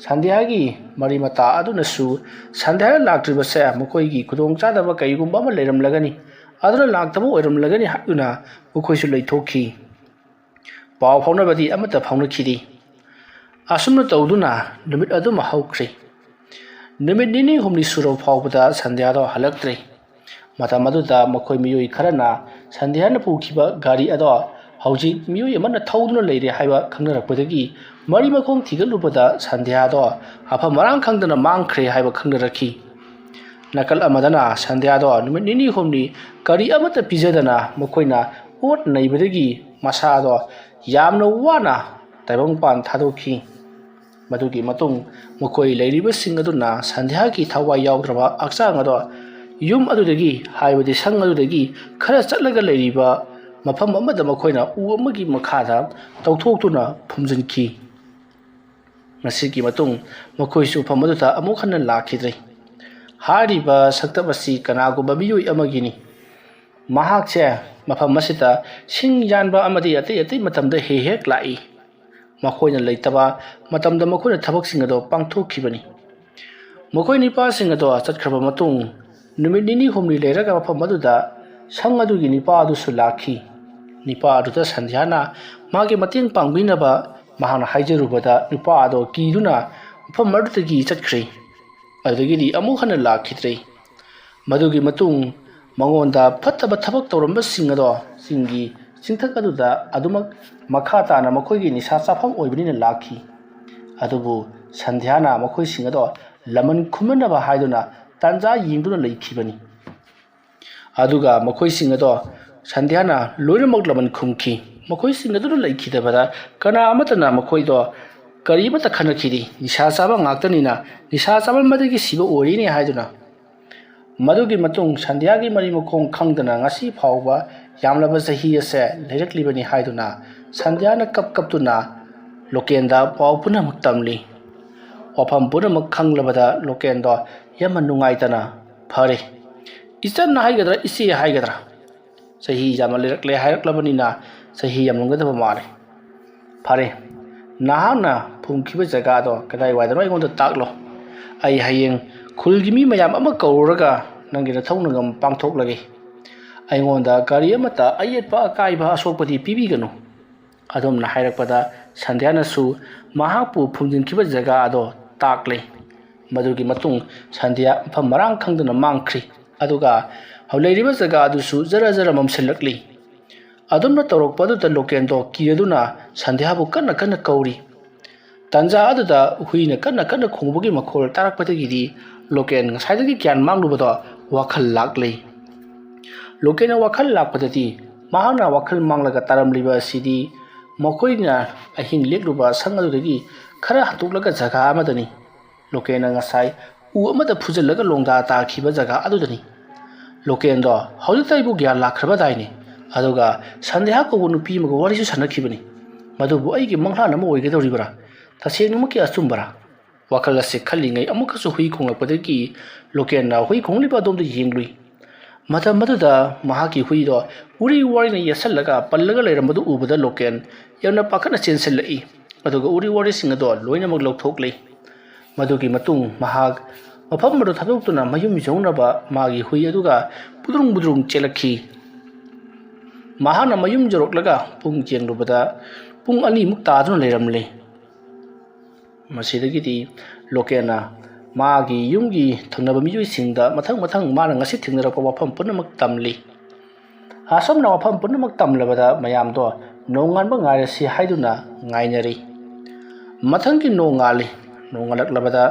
ꯁꯟꯙ꯭ꯌꯥꯒꯤ ꯃꯔꯤ ꯃꯇꯥ ꯑꯗꯨꯅꯁꯨ ꯁꯟꯙ꯭ꯌꯥꯅ ꯂꯥꯛꯇ꯭ꯔꯤꯕꯁꯦ ꯃꯈꯣꯏꯒꯤ ꯈꯨꯗꯣꯡꯆꯥꯗꯕ ꯀꯔꯤꯒꯨꯝꯕ ꯑꯃ ꯂꯩꯔꯝꯂꯒꯅꯤ, ꯑꯗꯨꯅ ꯂꯥꯛꯇꯕ ꯑꯣꯏꯔꯝꯂꯒꯅꯤ ꯍꯥꯏꯗꯨꯅ ꯃꯈꯣꯏꯁꯨ ꯂꯩꯊꯣꯛꯈꯤ꯫ ꯄꯥꯎ ꯐꯥꯎꯅꯕꯗꯤ ꯑꯃꯠꯇ ꯐꯥꯎꯅꯈꯤꯗꯦ꯫ ꯑꯁꯨꯝꯅ ꯇꯧꯗꯨꯅ ꯅꯨꯃꯤꯠ ꯑꯗꯨꯃ ꯍꯧꯈ꯭ꯔꯦ꯫ ꯅꯨꯃꯤꯠ ꯅꯤꯅꯤ ꯍꯨꯝꯅꯤ ꯁꯨꯔꯕ ꯐꯥꯎꯕꯗ ꯁꯟꯙ꯭ꯌꯥꯗꯣ ꯍꯜꯂꯛꯇ꯭ꯔꯦ꯫ ꯃꯇꯝ ꯑꯗꯨꯗ ꯃꯈꯣꯏ ꯃꯤꯑꯣꯏ ꯈꯔꯅ ꯁꯟꯙ꯭ꯌꯥꯅ ꯄꯨꯈꯤꯕ ꯒꯥꯔꯤ ꯑꯗꯣ ꯍꯧꯖꯤꯛ ꯃꯤꯑꯣꯏ ꯑꯃꯅ ꯊꯧꯗꯨꯅ ꯂꯩꯔꯦ ꯍꯥꯏꯕ ꯈꯪꯅꯔꯛꯄꯗꯒꯤ ꯃꯔꯤ ꯃꯈꯣꯡ ꯊꯤꯒꯠꯂꯨꯕꯗ ꯁꯟꯙ꯭ꯌꯥꯗꯣ ꯃꯐꯝ ꯃꯔꯥꯡ ꯈꯪꯗꯅ ꯃꯥꯡꯈ꯭ꯔꯦ ꯍꯥꯏꯕ ꯈꯪꯅꯔꯛꯈꯤ꯫ ꯅꯥꯀꯜ ꯑꯃꯗꯅ ꯁꯟꯙ꯭ꯌꯥꯗꯣ ꯅꯨꯃꯤꯠ ꯅꯤꯅꯤ ꯍꯨꯝꯅꯤ ꯀꯔꯤ ꯑꯃꯠꯇ ꯄꯤꯖꯗꯅ ꯃꯈꯣꯏꯅ ꯑꯣꯠ ꯅꯩꯕꯗꯒꯤ ꯃꯁꯥꯗꯣ ꯌꯥꯝꯅ ꯋꯥꯅ ꯇꯥꯏꯕꯪꯄꯥꯟ ꯊꯥꯗꯣꯛꯈꯤ꯫ ꯃꯗꯨꯒꯤ ꯃꯇꯨꯡ ꯃꯈꯣꯏ ꯂꯩꯔꯤꯕꯁꯤꯡ ꯑꯗꯨꯅ ꯁꯟꯙ꯭ꯌꯥꯒꯤ ꯊꯋꯥꯏ ꯌꯥꯎꯗ꯭ꯔꯕ ꯍꯛꯆꯥꯡ ꯑꯗꯣ ꯌꯨꯝ ꯑꯗꯨꯗꯒꯤ, ꯍꯥꯏꯕꯗꯤ ꯁꯪ ꯑꯗꯨꯗꯒꯤ ꯈꯔ ꯆꯠꯂꯒ ꯂꯩꯔꯤꯕ ꯃꯐꯝ ꯑꯃꯗ ꯃꯈꯣꯏꯅ ꯎ ꯑꯃꯒꯤ ꯃꯈꯥꯗ ꯇꯧꯊꯣꯛꯇꯨꯅ ꯐꯨꯝꯖꯤꯟꯈꯤ꯫ ꯃꯁꯤꯒꯤ ꯃꯇꯨꯡ ꯃꯈꯣꯏꯁꯨ ꯃꯐꯝ ꯑꯗꯨꯗ ꯑꯃꯨꯛ ꯍꯟꯅ ꯂꯥꯛꯈꯤꯗ꯭ꯔꯦ꯫ ꯍꯥꯏꯔꯤꯕ ꯁꯛꯇꯝ ꯑꯁꯤ ꯀꯅꯥꯒꯨꯝꯕ ꯃꯤꯑꯣꯏ ꯑꯃꯒꯤꯅꯤ꯫ ꯃꯍꯥꯛꯁꯦ ꯃꯐꯝ ꯑꯁꯤꯗ ꯁꯤꯡ ꯌꯥꯟꯕ ꯑꯃꯗꯤ ꯑꯇꯩ ꯑꯇꯩ ꯃꯇꯝꯗ ꯍꯦꯛ ꯍꯦꯛ ꯂꯥꯛꯏ꯫ ꯃꯈꯣꯏꯅ ꯂꯩꯇꯕ ꯃꯇꯝꯗ ꯃꯈꯣꯏꯅ ꯊꯕꯛꯁꯤꯡ ꯑꯗꯣ ꯄꯥꯡꯊꯣꯛꯈꯤꯕꯅꯤ꯫ ꯃꯈꯣꯏ ꯅꯤꯄꯥꯁꯤꯡ ꯑꯗꯣ ꯆꯠꯈ꯭ꯔꯕ ꯃꯇꯨꯡ, ꯅꯨꯃꯤꯠ ꯅꯤꯅꯤ ꯍꯨꯝꯅꯤ ꯂꯩꯔꯒ ꯃꯐꯝ ꯑꯗꯨꯗ ꯁꯪ ꯑꯗꯨꯒꯤ ꯅꯤꯄꯥ ꯑꯗꯨꯁꯨ ꯂꯥꯛꯈꯤ꯫ ꯅꯤꯄꯥ ꯑꯗꯨꯗ ꯁꯟꯙ꯭ꯌꯥꯅ ꯃꯥꯒꯤ ꯃꯇꯦꯡ ꯄꯥꯡꯕꯤꯅꯕ ꯃꯍꯥꯛꯅ ꯍꯥꯏꯖꯔꯨꯕꯗ, ꯅꯨꯄꯥ ꯑꯗꯣ ꯀꯤꯗꯨꯅ ꯃꯐꯝ ꯑꯗꯨꯗꯒꯤ ꯆꯠꯈ꯭ꯔꯦ꯫ ꯑꯗꯨꯗꯒꯤꯗꯤ ꯑꯃꯨꯛ ꯍꯟꯅ ꯂꯥꯛꯈꯤꯗ꯭ꯔꯦ꯫ ꯃꯗꯨꯒꯤ ꯃꯇꯨꯡ ꯃꯉꯣꯟꯗ ꯐꯠꯇꯕ ꯊꯕꯛ ꯇꯧꯔꯝꯕꯁꯤꯡ ꯑꯗꯣ ꯆꯤꯡꯒꯤ ꯆꯤꯡꯊꯛ ꯑꯗꯨꯗ ꯑꯗꯨꯃꯛ ꯃꯈꯥ ꯇꯥꯅ ꯃꯈꯣꯏꯒꯤ ꯅꯤꯁꯥ ꯆꯥꯐꯝ ꯑꯣꯏꯕꯅꯤꯅ ꯂꯥꯛꯈꯤ꯫ ꯑꯗꯨꯕꯨ ꯁꯟꯙ꯭ꯌꯥꯅ ꯃꯈꯣꯏꯁꯤꯡ ꯑꯗꯣ ꯂꯃꯟ ꯈꯨꯝꯅꯅꯕ ꯍꯥꯏꯗꯨꯅ ꯇꯥꯟꯖꯥ ꯌꯦꯡꯗꯨꯅ ꯂꯩꯈꯤꯕꯅꯤ꯫ ꯑꯗꯨꯒ ꯃꯈꯣꯏꯁꯤꯡ ꯑꯗꯣ ꯁꯟꯙ꯭ꯌꯥꯅ ꯂꯣꯏꯅꯃꯛ ꯂꯃꯟ ꯈꯨꯝꯈꯤ꯫ ꯃꯈꯣꯏꯁꯤꯡ ꯑꯗꯨꯅ ꯂꯩꯈꯤꯗꯕꯗ ꯀꯅꯥ ꯑꯃꯠꯇꯅ ꯃꯈꯣꯏꯗꯣ ꯀꯔꯤ ꯑꯃꯠꯇ ꯈꯟꯅꯈꯤꯗꯦ꯫ ꯅꯤꯁꯥ ꯆꯥꯕ ꯉꯥꯛꯇꯅꯤꯅ ꯅꯤꯁꯥ ꯆꯥꯃꯟꯕꯗꯒꯤ ꯁꯤꯕ ꯑꯣꯏꯔꯤꯅꯦ ꯍꯥꯏꯗꯨꯅ꯫ ꯃꯗꯨꯒꯤ ꯃꯇꯨꯡ ꯁꯟꯙ꯭ꯌꯥꯒꯤ ꯃꯔꯤ ꯃꯈꯣꯡ ꯈꯪꯗꯅ ꯉꯁꯤ ꯐꯥꯎꯕ ꯌꯥꯝꯂꯕ ꯆꯍꯤ ꯑꯁꯦ ꯂꯩꯔꯛꯂꯤꯕꯅꯤ ꯍꯥꯏꯗꯨꯅ ꯁꯟꯙ꯭ꯌꯥꯅ ꯀꯞ ꯀꯞꯇꯨꯅ ꯂꯣꯀꯦꯟꯗ ꯄꯥꯎ ꯄꯨꯝꯅꯃꯛ ꯇꯝꯂꯤ꯫ ꯋꯥꯐꯝ ꯄꯨꯝꯅꯃꯛ ꯈꯪꯂꯕꯗ ꯂꯣꯀꯦꯟꯗꯣ ꯌꯥꯝꯅ ꯅꯨꯡꯉꯥꯏꯇꯅ, "ꯐꯔꯦ, ꯏꯆꯟ ꯍꯥꯏꯒꯗ꯭ꯔꯥ, ꯏꯆꯦ ꯍꯥꯏꯒꯗ꯭ꯔꯥ? ꯆꯍꯤ ꯌꯥꯝꯅ ꯂꯩꯔꯛꯂꯦ ꯍꯥꯏꯔꯛꯂꯕꯅꯤꯅ ꯆꯍꯤ ꯌꯥꯝꯂꯝꯒꯗꯕ ꯃꯥꯜꯂꯦ꯫ ꯐꯔꯦ, ꯅꯍꯥꯛꯅ ꯐꯨꯝꯈꯤꯕ ꯖꯒꯥꯗꯣ ꯀꯗꯥꯏꯋꯥꯏꯗꯅꯣ ꯑꯩꯉꯣꯟꯗ ꯇꯥꯛꯂꯣ꯫ ꯑꯩ ꯍꯌꯦꯡ ꯈꯨꯜꯒꯤ ꯃꯤ ꯃꯌꯥꯝ ꯑꯃ ꯀꯧꯔꯨꯔꯒ ꯅꯪꯒꯤ ꯅꯊꯧꯅꯉꯝ ꯄꯥꯡꯊꯣꯛꯂꯒꯦ꯫ ꯑꯩꯉꯣꯟꯗ ꯀꯔꯤ ꯑꯃꯠꯇ ꯑꯌꯦꯠꯄ ꯑꯀꯥꯏꯕ ꯑꯁꯣꯛꯄꯗꯤ ꯄꯤꯕꯤꯒꯅꯨ"꯫ ꯑꯗꯨꯝꯅ ꯍꯥꯏꯔꯛꯄꯗ ꯁꯟꯙ꯭ꯌꯥꯅꯁꯨ ꯃꯍꯥꯛꯄꯨ ꯐꯨꯝꯖꯤꯟꯈꯤꯕ ꯖꯒꯥ ꯑꯗꯣ ꯇꯥꯛꯂꯦ꯫ ꯃꯗꯨꯒꯤ ꯃꯇꯨꯡ ꯁꯟꯙ꯭ꯌꯥ ꯃꯐꯝ ꯃꯔꯥꯡ ꯈꯪꯗꯅ ꯃꯥꯡꯈ꯭ꯔꯤ꯫ ꯑꯗꯨꯒ ꯂꯩꯔꯤꯕ ꯖꯒꯥ ꯑꯗꯨꯁꯨ ꯖꯔ ꯖꯔ ꯃꯝꯁꯤꯜꯂꯛꯂꯤ꯫ ꯑꯗꯨꯝꯅ ꯇꯧꯔꯛꯄ ꯑꯗꯨꯗ ꯂꯣꯀꯦꯟꯗꯣ ꯀꯤꯔꯗꯨꯅ ꯁꯟꯙ꯭ꯌꯥꯕꯨ ꯀꯟꯅ ꯀꯟꯅ ꯀꯧꯔꯤ꯫ ꯇꯥꯟꯖꯥ ꯑꯗꯨꯗ ꯍꯨꯏꯅ ꯀꯟꯅ ꯀꯟꯅ ꯈꯣꯡꯕꯒꯤ ꯃꯈꯣꯜ ꯇꯥꯔꯛꯄꯗꯒꯤꯗꯤ ꯂꯣꯀꯦꯟ ꯉꯁꯥꯏꯗꯒꯤ ꯒ꯭ꯌꯥꯟ ꯃꯥꯡꯂꯨꯕꯗꯣ ꯋꯥꯈꯜ ꯂꯥꯛꯂꯦ꯫ ꯂꯣꯀꯦꯟꯅ ꯋꯥꯈꯜ ꯂꯥꯛꯄꯗꯗꯤ ꯃꯍꯥꯛꯅ ꯋꯥꯈꯜ ꯃꯥꯡꯂꯒ ꯇꯥꯔꯝꯂꯤꯕ ꯑꯁꯤꯗꯤ ꯃꯈꯣꯏꯅ ꯑꯍꯤꯡ ꯂꯦꯛꯂꯨꯕ ꯁꯪ ꯑꯗꯨꯗꯒꯤ ꯈꯔ ꯍꯟꯗꯣꯛꯂꯒ ꯖꯒꯥ ꯑꯃꯗꯅꯤ꯫ ꯂꯣꯀꯦꯟꯅ ꯉꯁꯥꯏ ꯎ ꯑꯃꯗ ꯐꯨꯖꯤꯜꯂꯒ ꯂꯣꯡꯗꯥ ꯇꯥꯈꯤꯕ ꯖꯒꯥ ꯑꯗꯨꯗꯅꯤ꯫ ꯂꯣꯀꯦꯟꯗꯣ ꯍꯧꯖꯤꯛꯇ ꯑꯩꯕꯨ ꯒ꯭ꯌꯥꯟ ꯂꯥꯛꯈ꯭ꯔꯕꯗꯥꯏꯅꯦ? ꯑꯗꯨꯒ ꯁꯟꯙ꯭ꯌꯥ ꯀꯧꯕ ꯅꯨꯄꯤ ꯑꯃꯒ ꯋꯥꯔꯤꯁꯨ ꯁꯥꯟꯅꯈꯤꯕꯅꯤ꯫ ꯃꯗꯨꯕꯨ ꯑꯩꯒꯤ ꯃꯪꯂꯥꯟ ꯑꯃ ꯑꯣꯏꯒꯗꯧꯔꯤꯕ꯭ꯔꯥ? ꯇꯁꯦꯡꯅꯃꯛꯀꯤ ꯑꯆꯨꯝꯕꯔꯥ? ꯋꯥꯈꯜ ꯑꯁꯤ ꯈꯜꯂꯤꯉꯩ ꯑꯃꯨꯛꯀꯁꯨ ꯍꯨꯏ ꯈꯣꯡꯂꯛꯄꯗꯒꯤ ꯂꯣꯀꯦꯟꯅ ꯍꯨꯏ ꯈꯣꯡꯂꯤꯕ ꯑꯗꯣꯝꯗ ꯌꯦꯡꯂꯨꯏ꯫ ꯃꯇꯝ ꯑꯗꯨꯗ ꯃꯍꯥꯛꯀꯤ ꯍꯨꯏꯗꯣ ꯎꯔꯤ ꯋꯥꯔꯤꯅ ꯌꯦꯠꯁꯜꯂꯒ ꯄꯜꯂꯒ ꯂꯩꯔꯝꯕꯗꯨ ꯎꯕꯗ ꯂꯣꯀꯦꯟ ꯌꯥꯝꯅ ꯄꯥꯈꯠꯅ ꯆꯦꯟꯁꯤꯜꯂꯛꯏ꯫ ꯑꯗꯨꯒ ꯎꯔꯤ ꯋꯥꯔꯤꯁꯤꯡ ꯑꯗꯣ ꯂꯣꯏꯅꯃꯛ ꯂꯧꯊꯣꯛꯂꯤ꯫ ꯃꯗꯨꯒꯤ ꯃꯇꯨꯡ ꯃꯍꯥꯛ ꯃꯐꯝ ꯑꯗꯨ ꯊꯥꯗꯣꯛꯇꯨꯅ ꯃꯌꯨꯝ ꯌꯧꯅꯕ ꯃꯥꯒꯤ ꯍꯨꯏ ꯑꯗꯨꯒ ꯕꯨꯗ꯭ꯔꯨꯡ ꯕꯨꯗ꯭ꯔꯨꯡ ꯆꯦꯜꯂꯛꯈꯤ꯫ ꯃꯍꯥꯛꯅ ꯃꯌꯨꯝ ꯌꯧꯔꯛꯂꯒ ꯄꯨꯡ ꯌꯦꯡꯂꯨꯕꯗ ꯄꯨꯡ ꯑꯅꯤꯃꯨꯛ ꯇꯥꯗꯨꯅ ꯂꯩꯔꯝꯂꯦ꯫ ꯃꯁꯤꯗꯒꯤꯗꯤ ꯂꯣꯀꯦꯟꯅ ꯃꯥꯒꯤ ꯌꯨꯝꯒꯤ ꯊꯪꯅꯕ ꯃꯤꯑꯣꯏꯁꯤꯡꯗ ꯃꯊꯪ ꯃꯊꯪ ꯃꯥꯅ ꯉꯁꯤ ꯊꯦꯡꯅꯔꯛꯄ ꯋꯥꯐꯝ ꯄꯨꯝꯅꯃꯛ ꯇꯝꯂꯤ꯫ ꯑꯁꯨꯝꯅ ꯋꯥꯐꯝ ꯄꯨꯝꯅꯃꯛ ꯇꯝꯂꯕꯗ ꯃꯌꯥꯝꯗꯣ ꯅꯣꯡꯉꯥꯟꯕ ꯉꯥꯏꯔꯁꯤ ꯍꯥꯏꯗꯨꯅ ꯉꯥꯏꯅꯔꯤ꯫ ꯃꯊꯪꯒꯤ ꯅꯣꯡꯉꯥꯜꯂꯤ꯫ ꯅꯣꯡꯉꯥꯜꯂꯛꯂꯕꯗ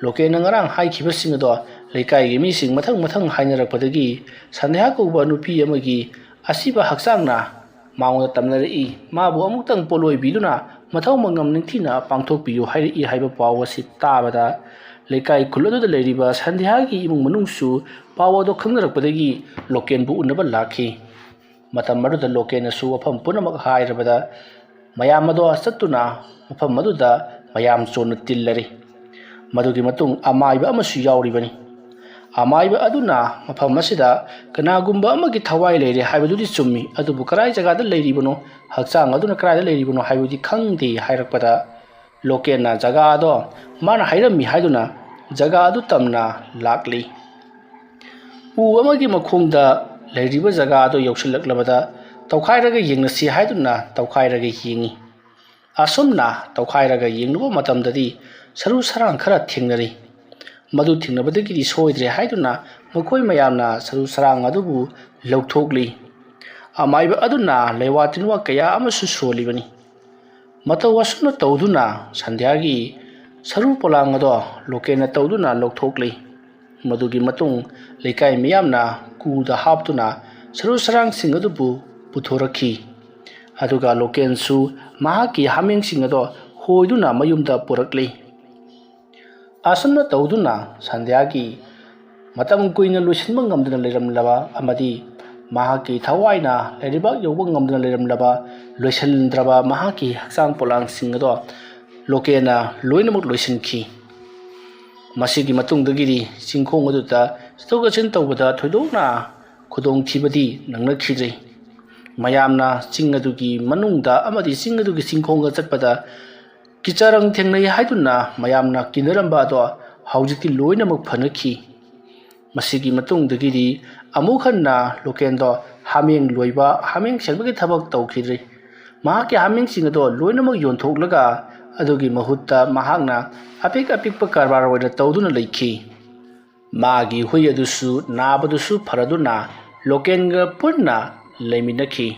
ꯂꯣꯀꯦꯟꯅ ꯉꯔꯥꯡ ꯍꯥꯏꯈꯤꯕꯁꯤꯡ ꯑꯗꯣ ꯂꯩꯀꯥꯏꯒꯤ ꯃꯤꯁꯤꯡ ꯃꯊꯪ ꯃꯊꯪ ꯍꯥꯏꯅꯔꯛꯄꯗꯒꯤ ꯁꯟꯙ꯭ꯌꯥ ꯀꯧꯕ ꯅꯨꯄꯤ ꯑꯃꯒꯤ ꯑꯁꯤꯕ ꯍꯛꯆꯥꯡꯅ ꯃꯉꯣꯟꯗ ꯇꯝꯅꯔꯛꯏ꯫ ꯃꯥꯕꯨ ꯑꯃꯨꯛꯇꯪ ꯄꯣꯠꯂꯣꯏꯕꯤꯗꯨꯅ ꯃꯊꯧ ꯃꯉꯝ ꯅꯤꯡꯊꯤꯅ ꯄꯥꯡꯊꯣꯛꯄꯤꯌꯨ ꯍꯥꯏꯔꯛꯏ ꯍꯥꯏꯕ ꯄꯥꯎ ꯑꯁꯤ ꯇꯥꯕꯗ ꯂꯩꯀꯥꯏ ꯈꯨꯜ ꯑꯗꯨꯗ ꯂꯩꯔꯤꯕ ꯁꯟꯙ꯭ꯌꯥꯒꯤ ꯏꯃꯨꯡ ꯃꯅꯨꯡꯁꯨ ꯄꯥꯎ ꯑꯗꯨ ꯈꯪꯅꯔꯛꯄꯗꯒꯤ ꯂꯣꯀꯦꯟꯕꯨ ꯎꯅꯕ ꯂꯥꯛꯈꯤ꯫ ꯃꯇꯝ ꯑꯗꯨꯗ ꯂꯣꯀꯦꯟꯅꯁꯨ ꯋꯥꯐꯝ ꯄꯨꯝꯅꯃꯛ ꯍꯥꯏꯔꯕꯗ ꯃꯌꯥꯝ ꯑꯗꯣ ꯆꯠꯇꯨꯅ ꯃꯐꯝ ꯑꯗꯨꯗ ꯃꯌꯥꯝ ꯆꯣꯟꯅ ꯇꯤꯜꯂꯔꯤ꯫ ꯃꯗꯨꯒꯤ ꯃꯇꯨꯡ ꯑꯃꯥꯏꯕ ꯑꯃꯁꯨ ꯌꯥꯎꯔꯤꯕꯅꯤ꯫ ꯑꯃꯥꯏꯕ ꯑꯗꯨꯅ ꯃꯐꯝ ꯑꯁꯤꯗ ꯀꯅꯥꯒꯨꯝꯕ ꯑꯃꯒꯤ ꯊꯋꯥꯏ ꯂꯩꯔꯦ ꯍꯥꯏꯕꯗꯨꯗꯤ ꯆꯨꯝꯃꯤ, ꯑꯗꯨꯕꯨ ꯀꯗꯥꯏ ꯖꯒꯥꯗ ꯂꯩꯔꯤꯕꯅꯣ, ꯍꯛꯆꯥꯡ ꯑꯗꯨꯅ ꯀꯗꯥꯏꯗ ꯂꯩꯔꯤꯕꯅꯣ ꯍꯥꯏꯕꯗꯨꯗꯤ ꯈꯪꯗꯦ ꯍꯥꯏꯔꯛꯄꯗ ꯂꯣꯀꯦꯟꯅ ꯖꯒꯥ ꯑꯗꯣ ꯃꯥꯅ ꯍꯥꯏꯔꯝꯃꯤ ꯍꯥꯏꯗꯨꯅ ꯖꯒꯥ ꯑꯗꯨ ꯇꯝꯅ ꯂꯥꯛꯂꯤ꯫ ꯎ ꯑꯃꯒꯤ ꯃꯈꯣꯡꯗ ꯂꯩꯔꯤꯕ ꯖꯒꯥ ꯑꯗꯨ ꯌꯧꯁꯤꯜꯂꯛꯂꯕꯗ ꯇꯧꯈꯥꯏꯔꯒ ꯌꯦꯡꯅꯁꯤ ꯍꯥꯏꯗꯨꯅ ꯇꯧꯈꯥꯏꯔꯒ ꯌꯦꯡꯉꯤ꯫ ꯑꯁꯨꯝꯅ ꯇꯧꯈꯥꯏꯔꯒ ꯌꯦꯡꯂꯨꯕ ꯃꯇꯝꯗꯗꯤ ꯁꯔꯨ ꯁꯔꯥꯡ ꯈꯔ ꯊꯦꯡꯅꯔꯤ꯫ ꯃꯗꯨ ꯊꯦꯡꯅꯕꯗꯒꯤꯗꯤ ꯁꯣꯏꯗ꯭ꯔꯦ ꯍꯥꯏꯗꯨꯅ ꯃꯈꯣꯏ ꯃꯌꯥꯝꯅ ꯁꯔꯨ ꯁꯔꯥꯡ ꯑꯗꯨꯕꯨ ꯂꯧꯊꯣꯛꯂꯤ꯫ ꯑꯃꯥꯏꯕ ꯑꯗꯨꯅ ꯂꯩꯋꯥ ꯇꯤꯟꯋꯥ ꯀꯌꯥ ꯑꯃꯁꯨ ꯁꯣꯜꯂꯤꯕꯅꯤ꯫ ꯃꯇꯧ ꯑꯁꯨꯝꯅ ꯇꯧꯗꯨꯅ ꯁꯟꯙ꯭ꯌꯥꯒꯤ ꯁꯔꯨ ꯄꯣꯂꯥꯡ ꯑꯗꯣ ꯂꯣꯀꯦꯟꯅ ꯇꯧꯗꯨꯅ ꯂꯧꯊꯣꯛꯂꯤ꯫ ꯃꯗꯨꯒꯤ ꯃꯇꯨꯡ ꯂꯩꯀꯥꯏ ꯃꯤꯌꯥꯝꯅ ꯀꯨꯗ ꯍꯥꯞꯇꯨꯅ ꯁꯔꯨ ꯁꯔꯥꯡꯁꯤꯡ ꯑꯗꯨꯕꯨ ꯄꯨꯊꯣꯔꯛꯈꯤ꯫ ꯑꯗꯨꯒ ꯂꯣꯀꯦꯟꯁꯨ ꯃꯍꯥꯛꯀꯤ ꯍꯥꯃꯦꯡꯁꯤꯡ ꯑꯗꯣ ꯍꯣꯏꯗꯨꯅ ꯃꯌꯨꯝꯗ ꯄꯨꯔꯛꯂꯤ꯫ ꯑꯁꯨꯝꯅ ꯇꯧꯗꯨꯅ ꯁꯟꯙ꯭ꯌꯥꯒꯤ ꯃꯇꯝ ꯀꯨꯏꯅ ꯂꯣꯏꯁꯤꯟꯕ ꯉꯝꯗꯅ ꯂꯩꯔꯝꯂꯕ ꯑꯃꯗꯤ ꯃꯍꯥꯛꯀꯤ ꯊꯋꯥꯏꯅ ꯂꯩꯔꯤꯕꯥꯛ ꯌꯧꯕ ꯉꯝꯗꯅ ꯂꯩꯔꯝꯂꯕ ꯂꯣꯏꯁꯤꯟꯗ꯭ꯔꯕ ꯃꯍꯥꯛꯀꯤ ꯍꯛꯆꯥꯡ ꯄꯣꯂꯥꯡꯁꯤꯡ ꯑꯗꯣ ꯂꯣꯀꯦꯟꯅ ꯂꯣꯏꯅꯃꯛ ꯂꯣꯏꯁꯤꯟꯈꯤ꯫ ꯃꯁꯤꯒꯤ ꯃꯇꯨꯡꯗꯒꯤꯗꯤ ꯆꯤꯡꯈꯣꯡ ꯑꯗꯨꯗ ꯆꯠꯊꯣꯛ ꯆꯠꯁꯤꯟ ꯇꯧꯕꯗ ꯊꯣꯏꯗꯣꯛꯅ ꯈꯨꯗꯣꯡꯊꯤꯕꯗꯤ ꯅꯪꯅꯈꯤꯗ꯭ꯔꯦ꯫ ꯃꯌꯥꯝꯅ ꯆꯤꯡ ꯑꯗꯨꯒꯤ ꯃꯅꯨꯡꯗ ꯑꯃꯗꯤ ꯆꯤꯡ ꯑꯗꯨꯒꯤ ꯆꯤꯡꯈꯣꯡꯗ ꯆꯠꯄꯗ ꯀꯤꯆꯥꯔꯪ ꯊꯦꯡꯅꯩ ꯍꯥꯏꯗꯨꯅ ꯃꯌꯥꯝꯅ ꯀꯤꯅꯔꯝꯕ ꯑꯗꯣ ꯍꯧꯖꯤꯛꯇꯤ ꯂꯣꯏꯅꯃꯛ ꯐꯅꯈꯤ꯫ ꯃꯁꯤꯒꯤ ꯃꯇꯨꯡꯗꯒꯤꯗꯤ ꯑꯃꯨꯛ ꯍꯟꯅ ꯂꯣꯀꯦꯟꯗꯣ ꯍꯥꯃꯦꯡ ꯂꯣꯏꯕ, ꯍꯥꯃꯦꯡ ꯁꯦꯟꯕꯒꯤ ꯊꯕꯛ ꯇꯧꯈꯤꯗ꯭ꯔꯤ꯫ ꯃꯍꯥꯛꯀꯤ ꯍꯥꯃꯦꯡꯁꯤꯡ ꯑꯗꯣ ꯂꯣꯏꯅꯃꯛ ꯌꯣꯟꯊꯣꯛꯂꯒ ꯑꯗꯨꯒꯤ ꯃꯍꯨꯠꯇ ꯃꯍꯥꯛꯅ ꯑꯄꯤꯛ ꯑꯄꯤꯛꯄ ꯀꯔꯕꯥꯔ ꯑꯣꯏꯅ ꯇꯧꯗꯨꯅ ꯂꯩꯈꯤ꯫ ꯃꯥꯒꯤ ꯍꯨꯏ ꯑꯗꯨꯁꯨ ꯅꯥꯕꯗꯨꯁꯨ ꯐꯔꯗꯨꯅ ꯂꯣꯀꯦꯟꯒ ꯄꯨꯟꯅ ꯂꯩꯃꯤꯟꯅꯈꯤ꯫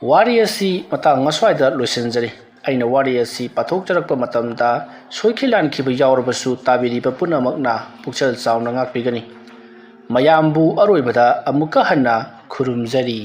ꯋꯥꯔꯤ ꯑꯁꯤ ꯃꯇꯥꯡ ꯑꯁ꯭ꯋꯥꯏꯗ ꯂꯣꯏꯁꯤꯟꯖꯔꯤ꯫ ꯑꯩꯅ ꯋꯥꯔꯤ ꯑꯁꯤ ꯄꯥꯊꯣꯛꯆꯔꯛꯄ ꯃꯇꯝꯗ ꯁꯣꯏꯈꯤ ꯂꯥꯟꯈꯤꯕ ꯌꯥꯎꯔꯕꯁꯨ ꯇꯥꯕꯤꯔꯤꯕ ꯄꯨꯝꯅꯃꯛꯅ ꯄꯨꯛꯆꯦꯜ ꯆꯥꯎꯅ ꯉꯥꯛꯄꯤꯒꯅꯤ꯫ ꯃꯌꯥꯝꯕꯨ ꯑꯔꯣꯏꯕꯗ ꯑꯃꯨꯛꯀ ꯍꯟꯅ ꯈꯨꯔꯨꯝꯖꯔꯤ꯫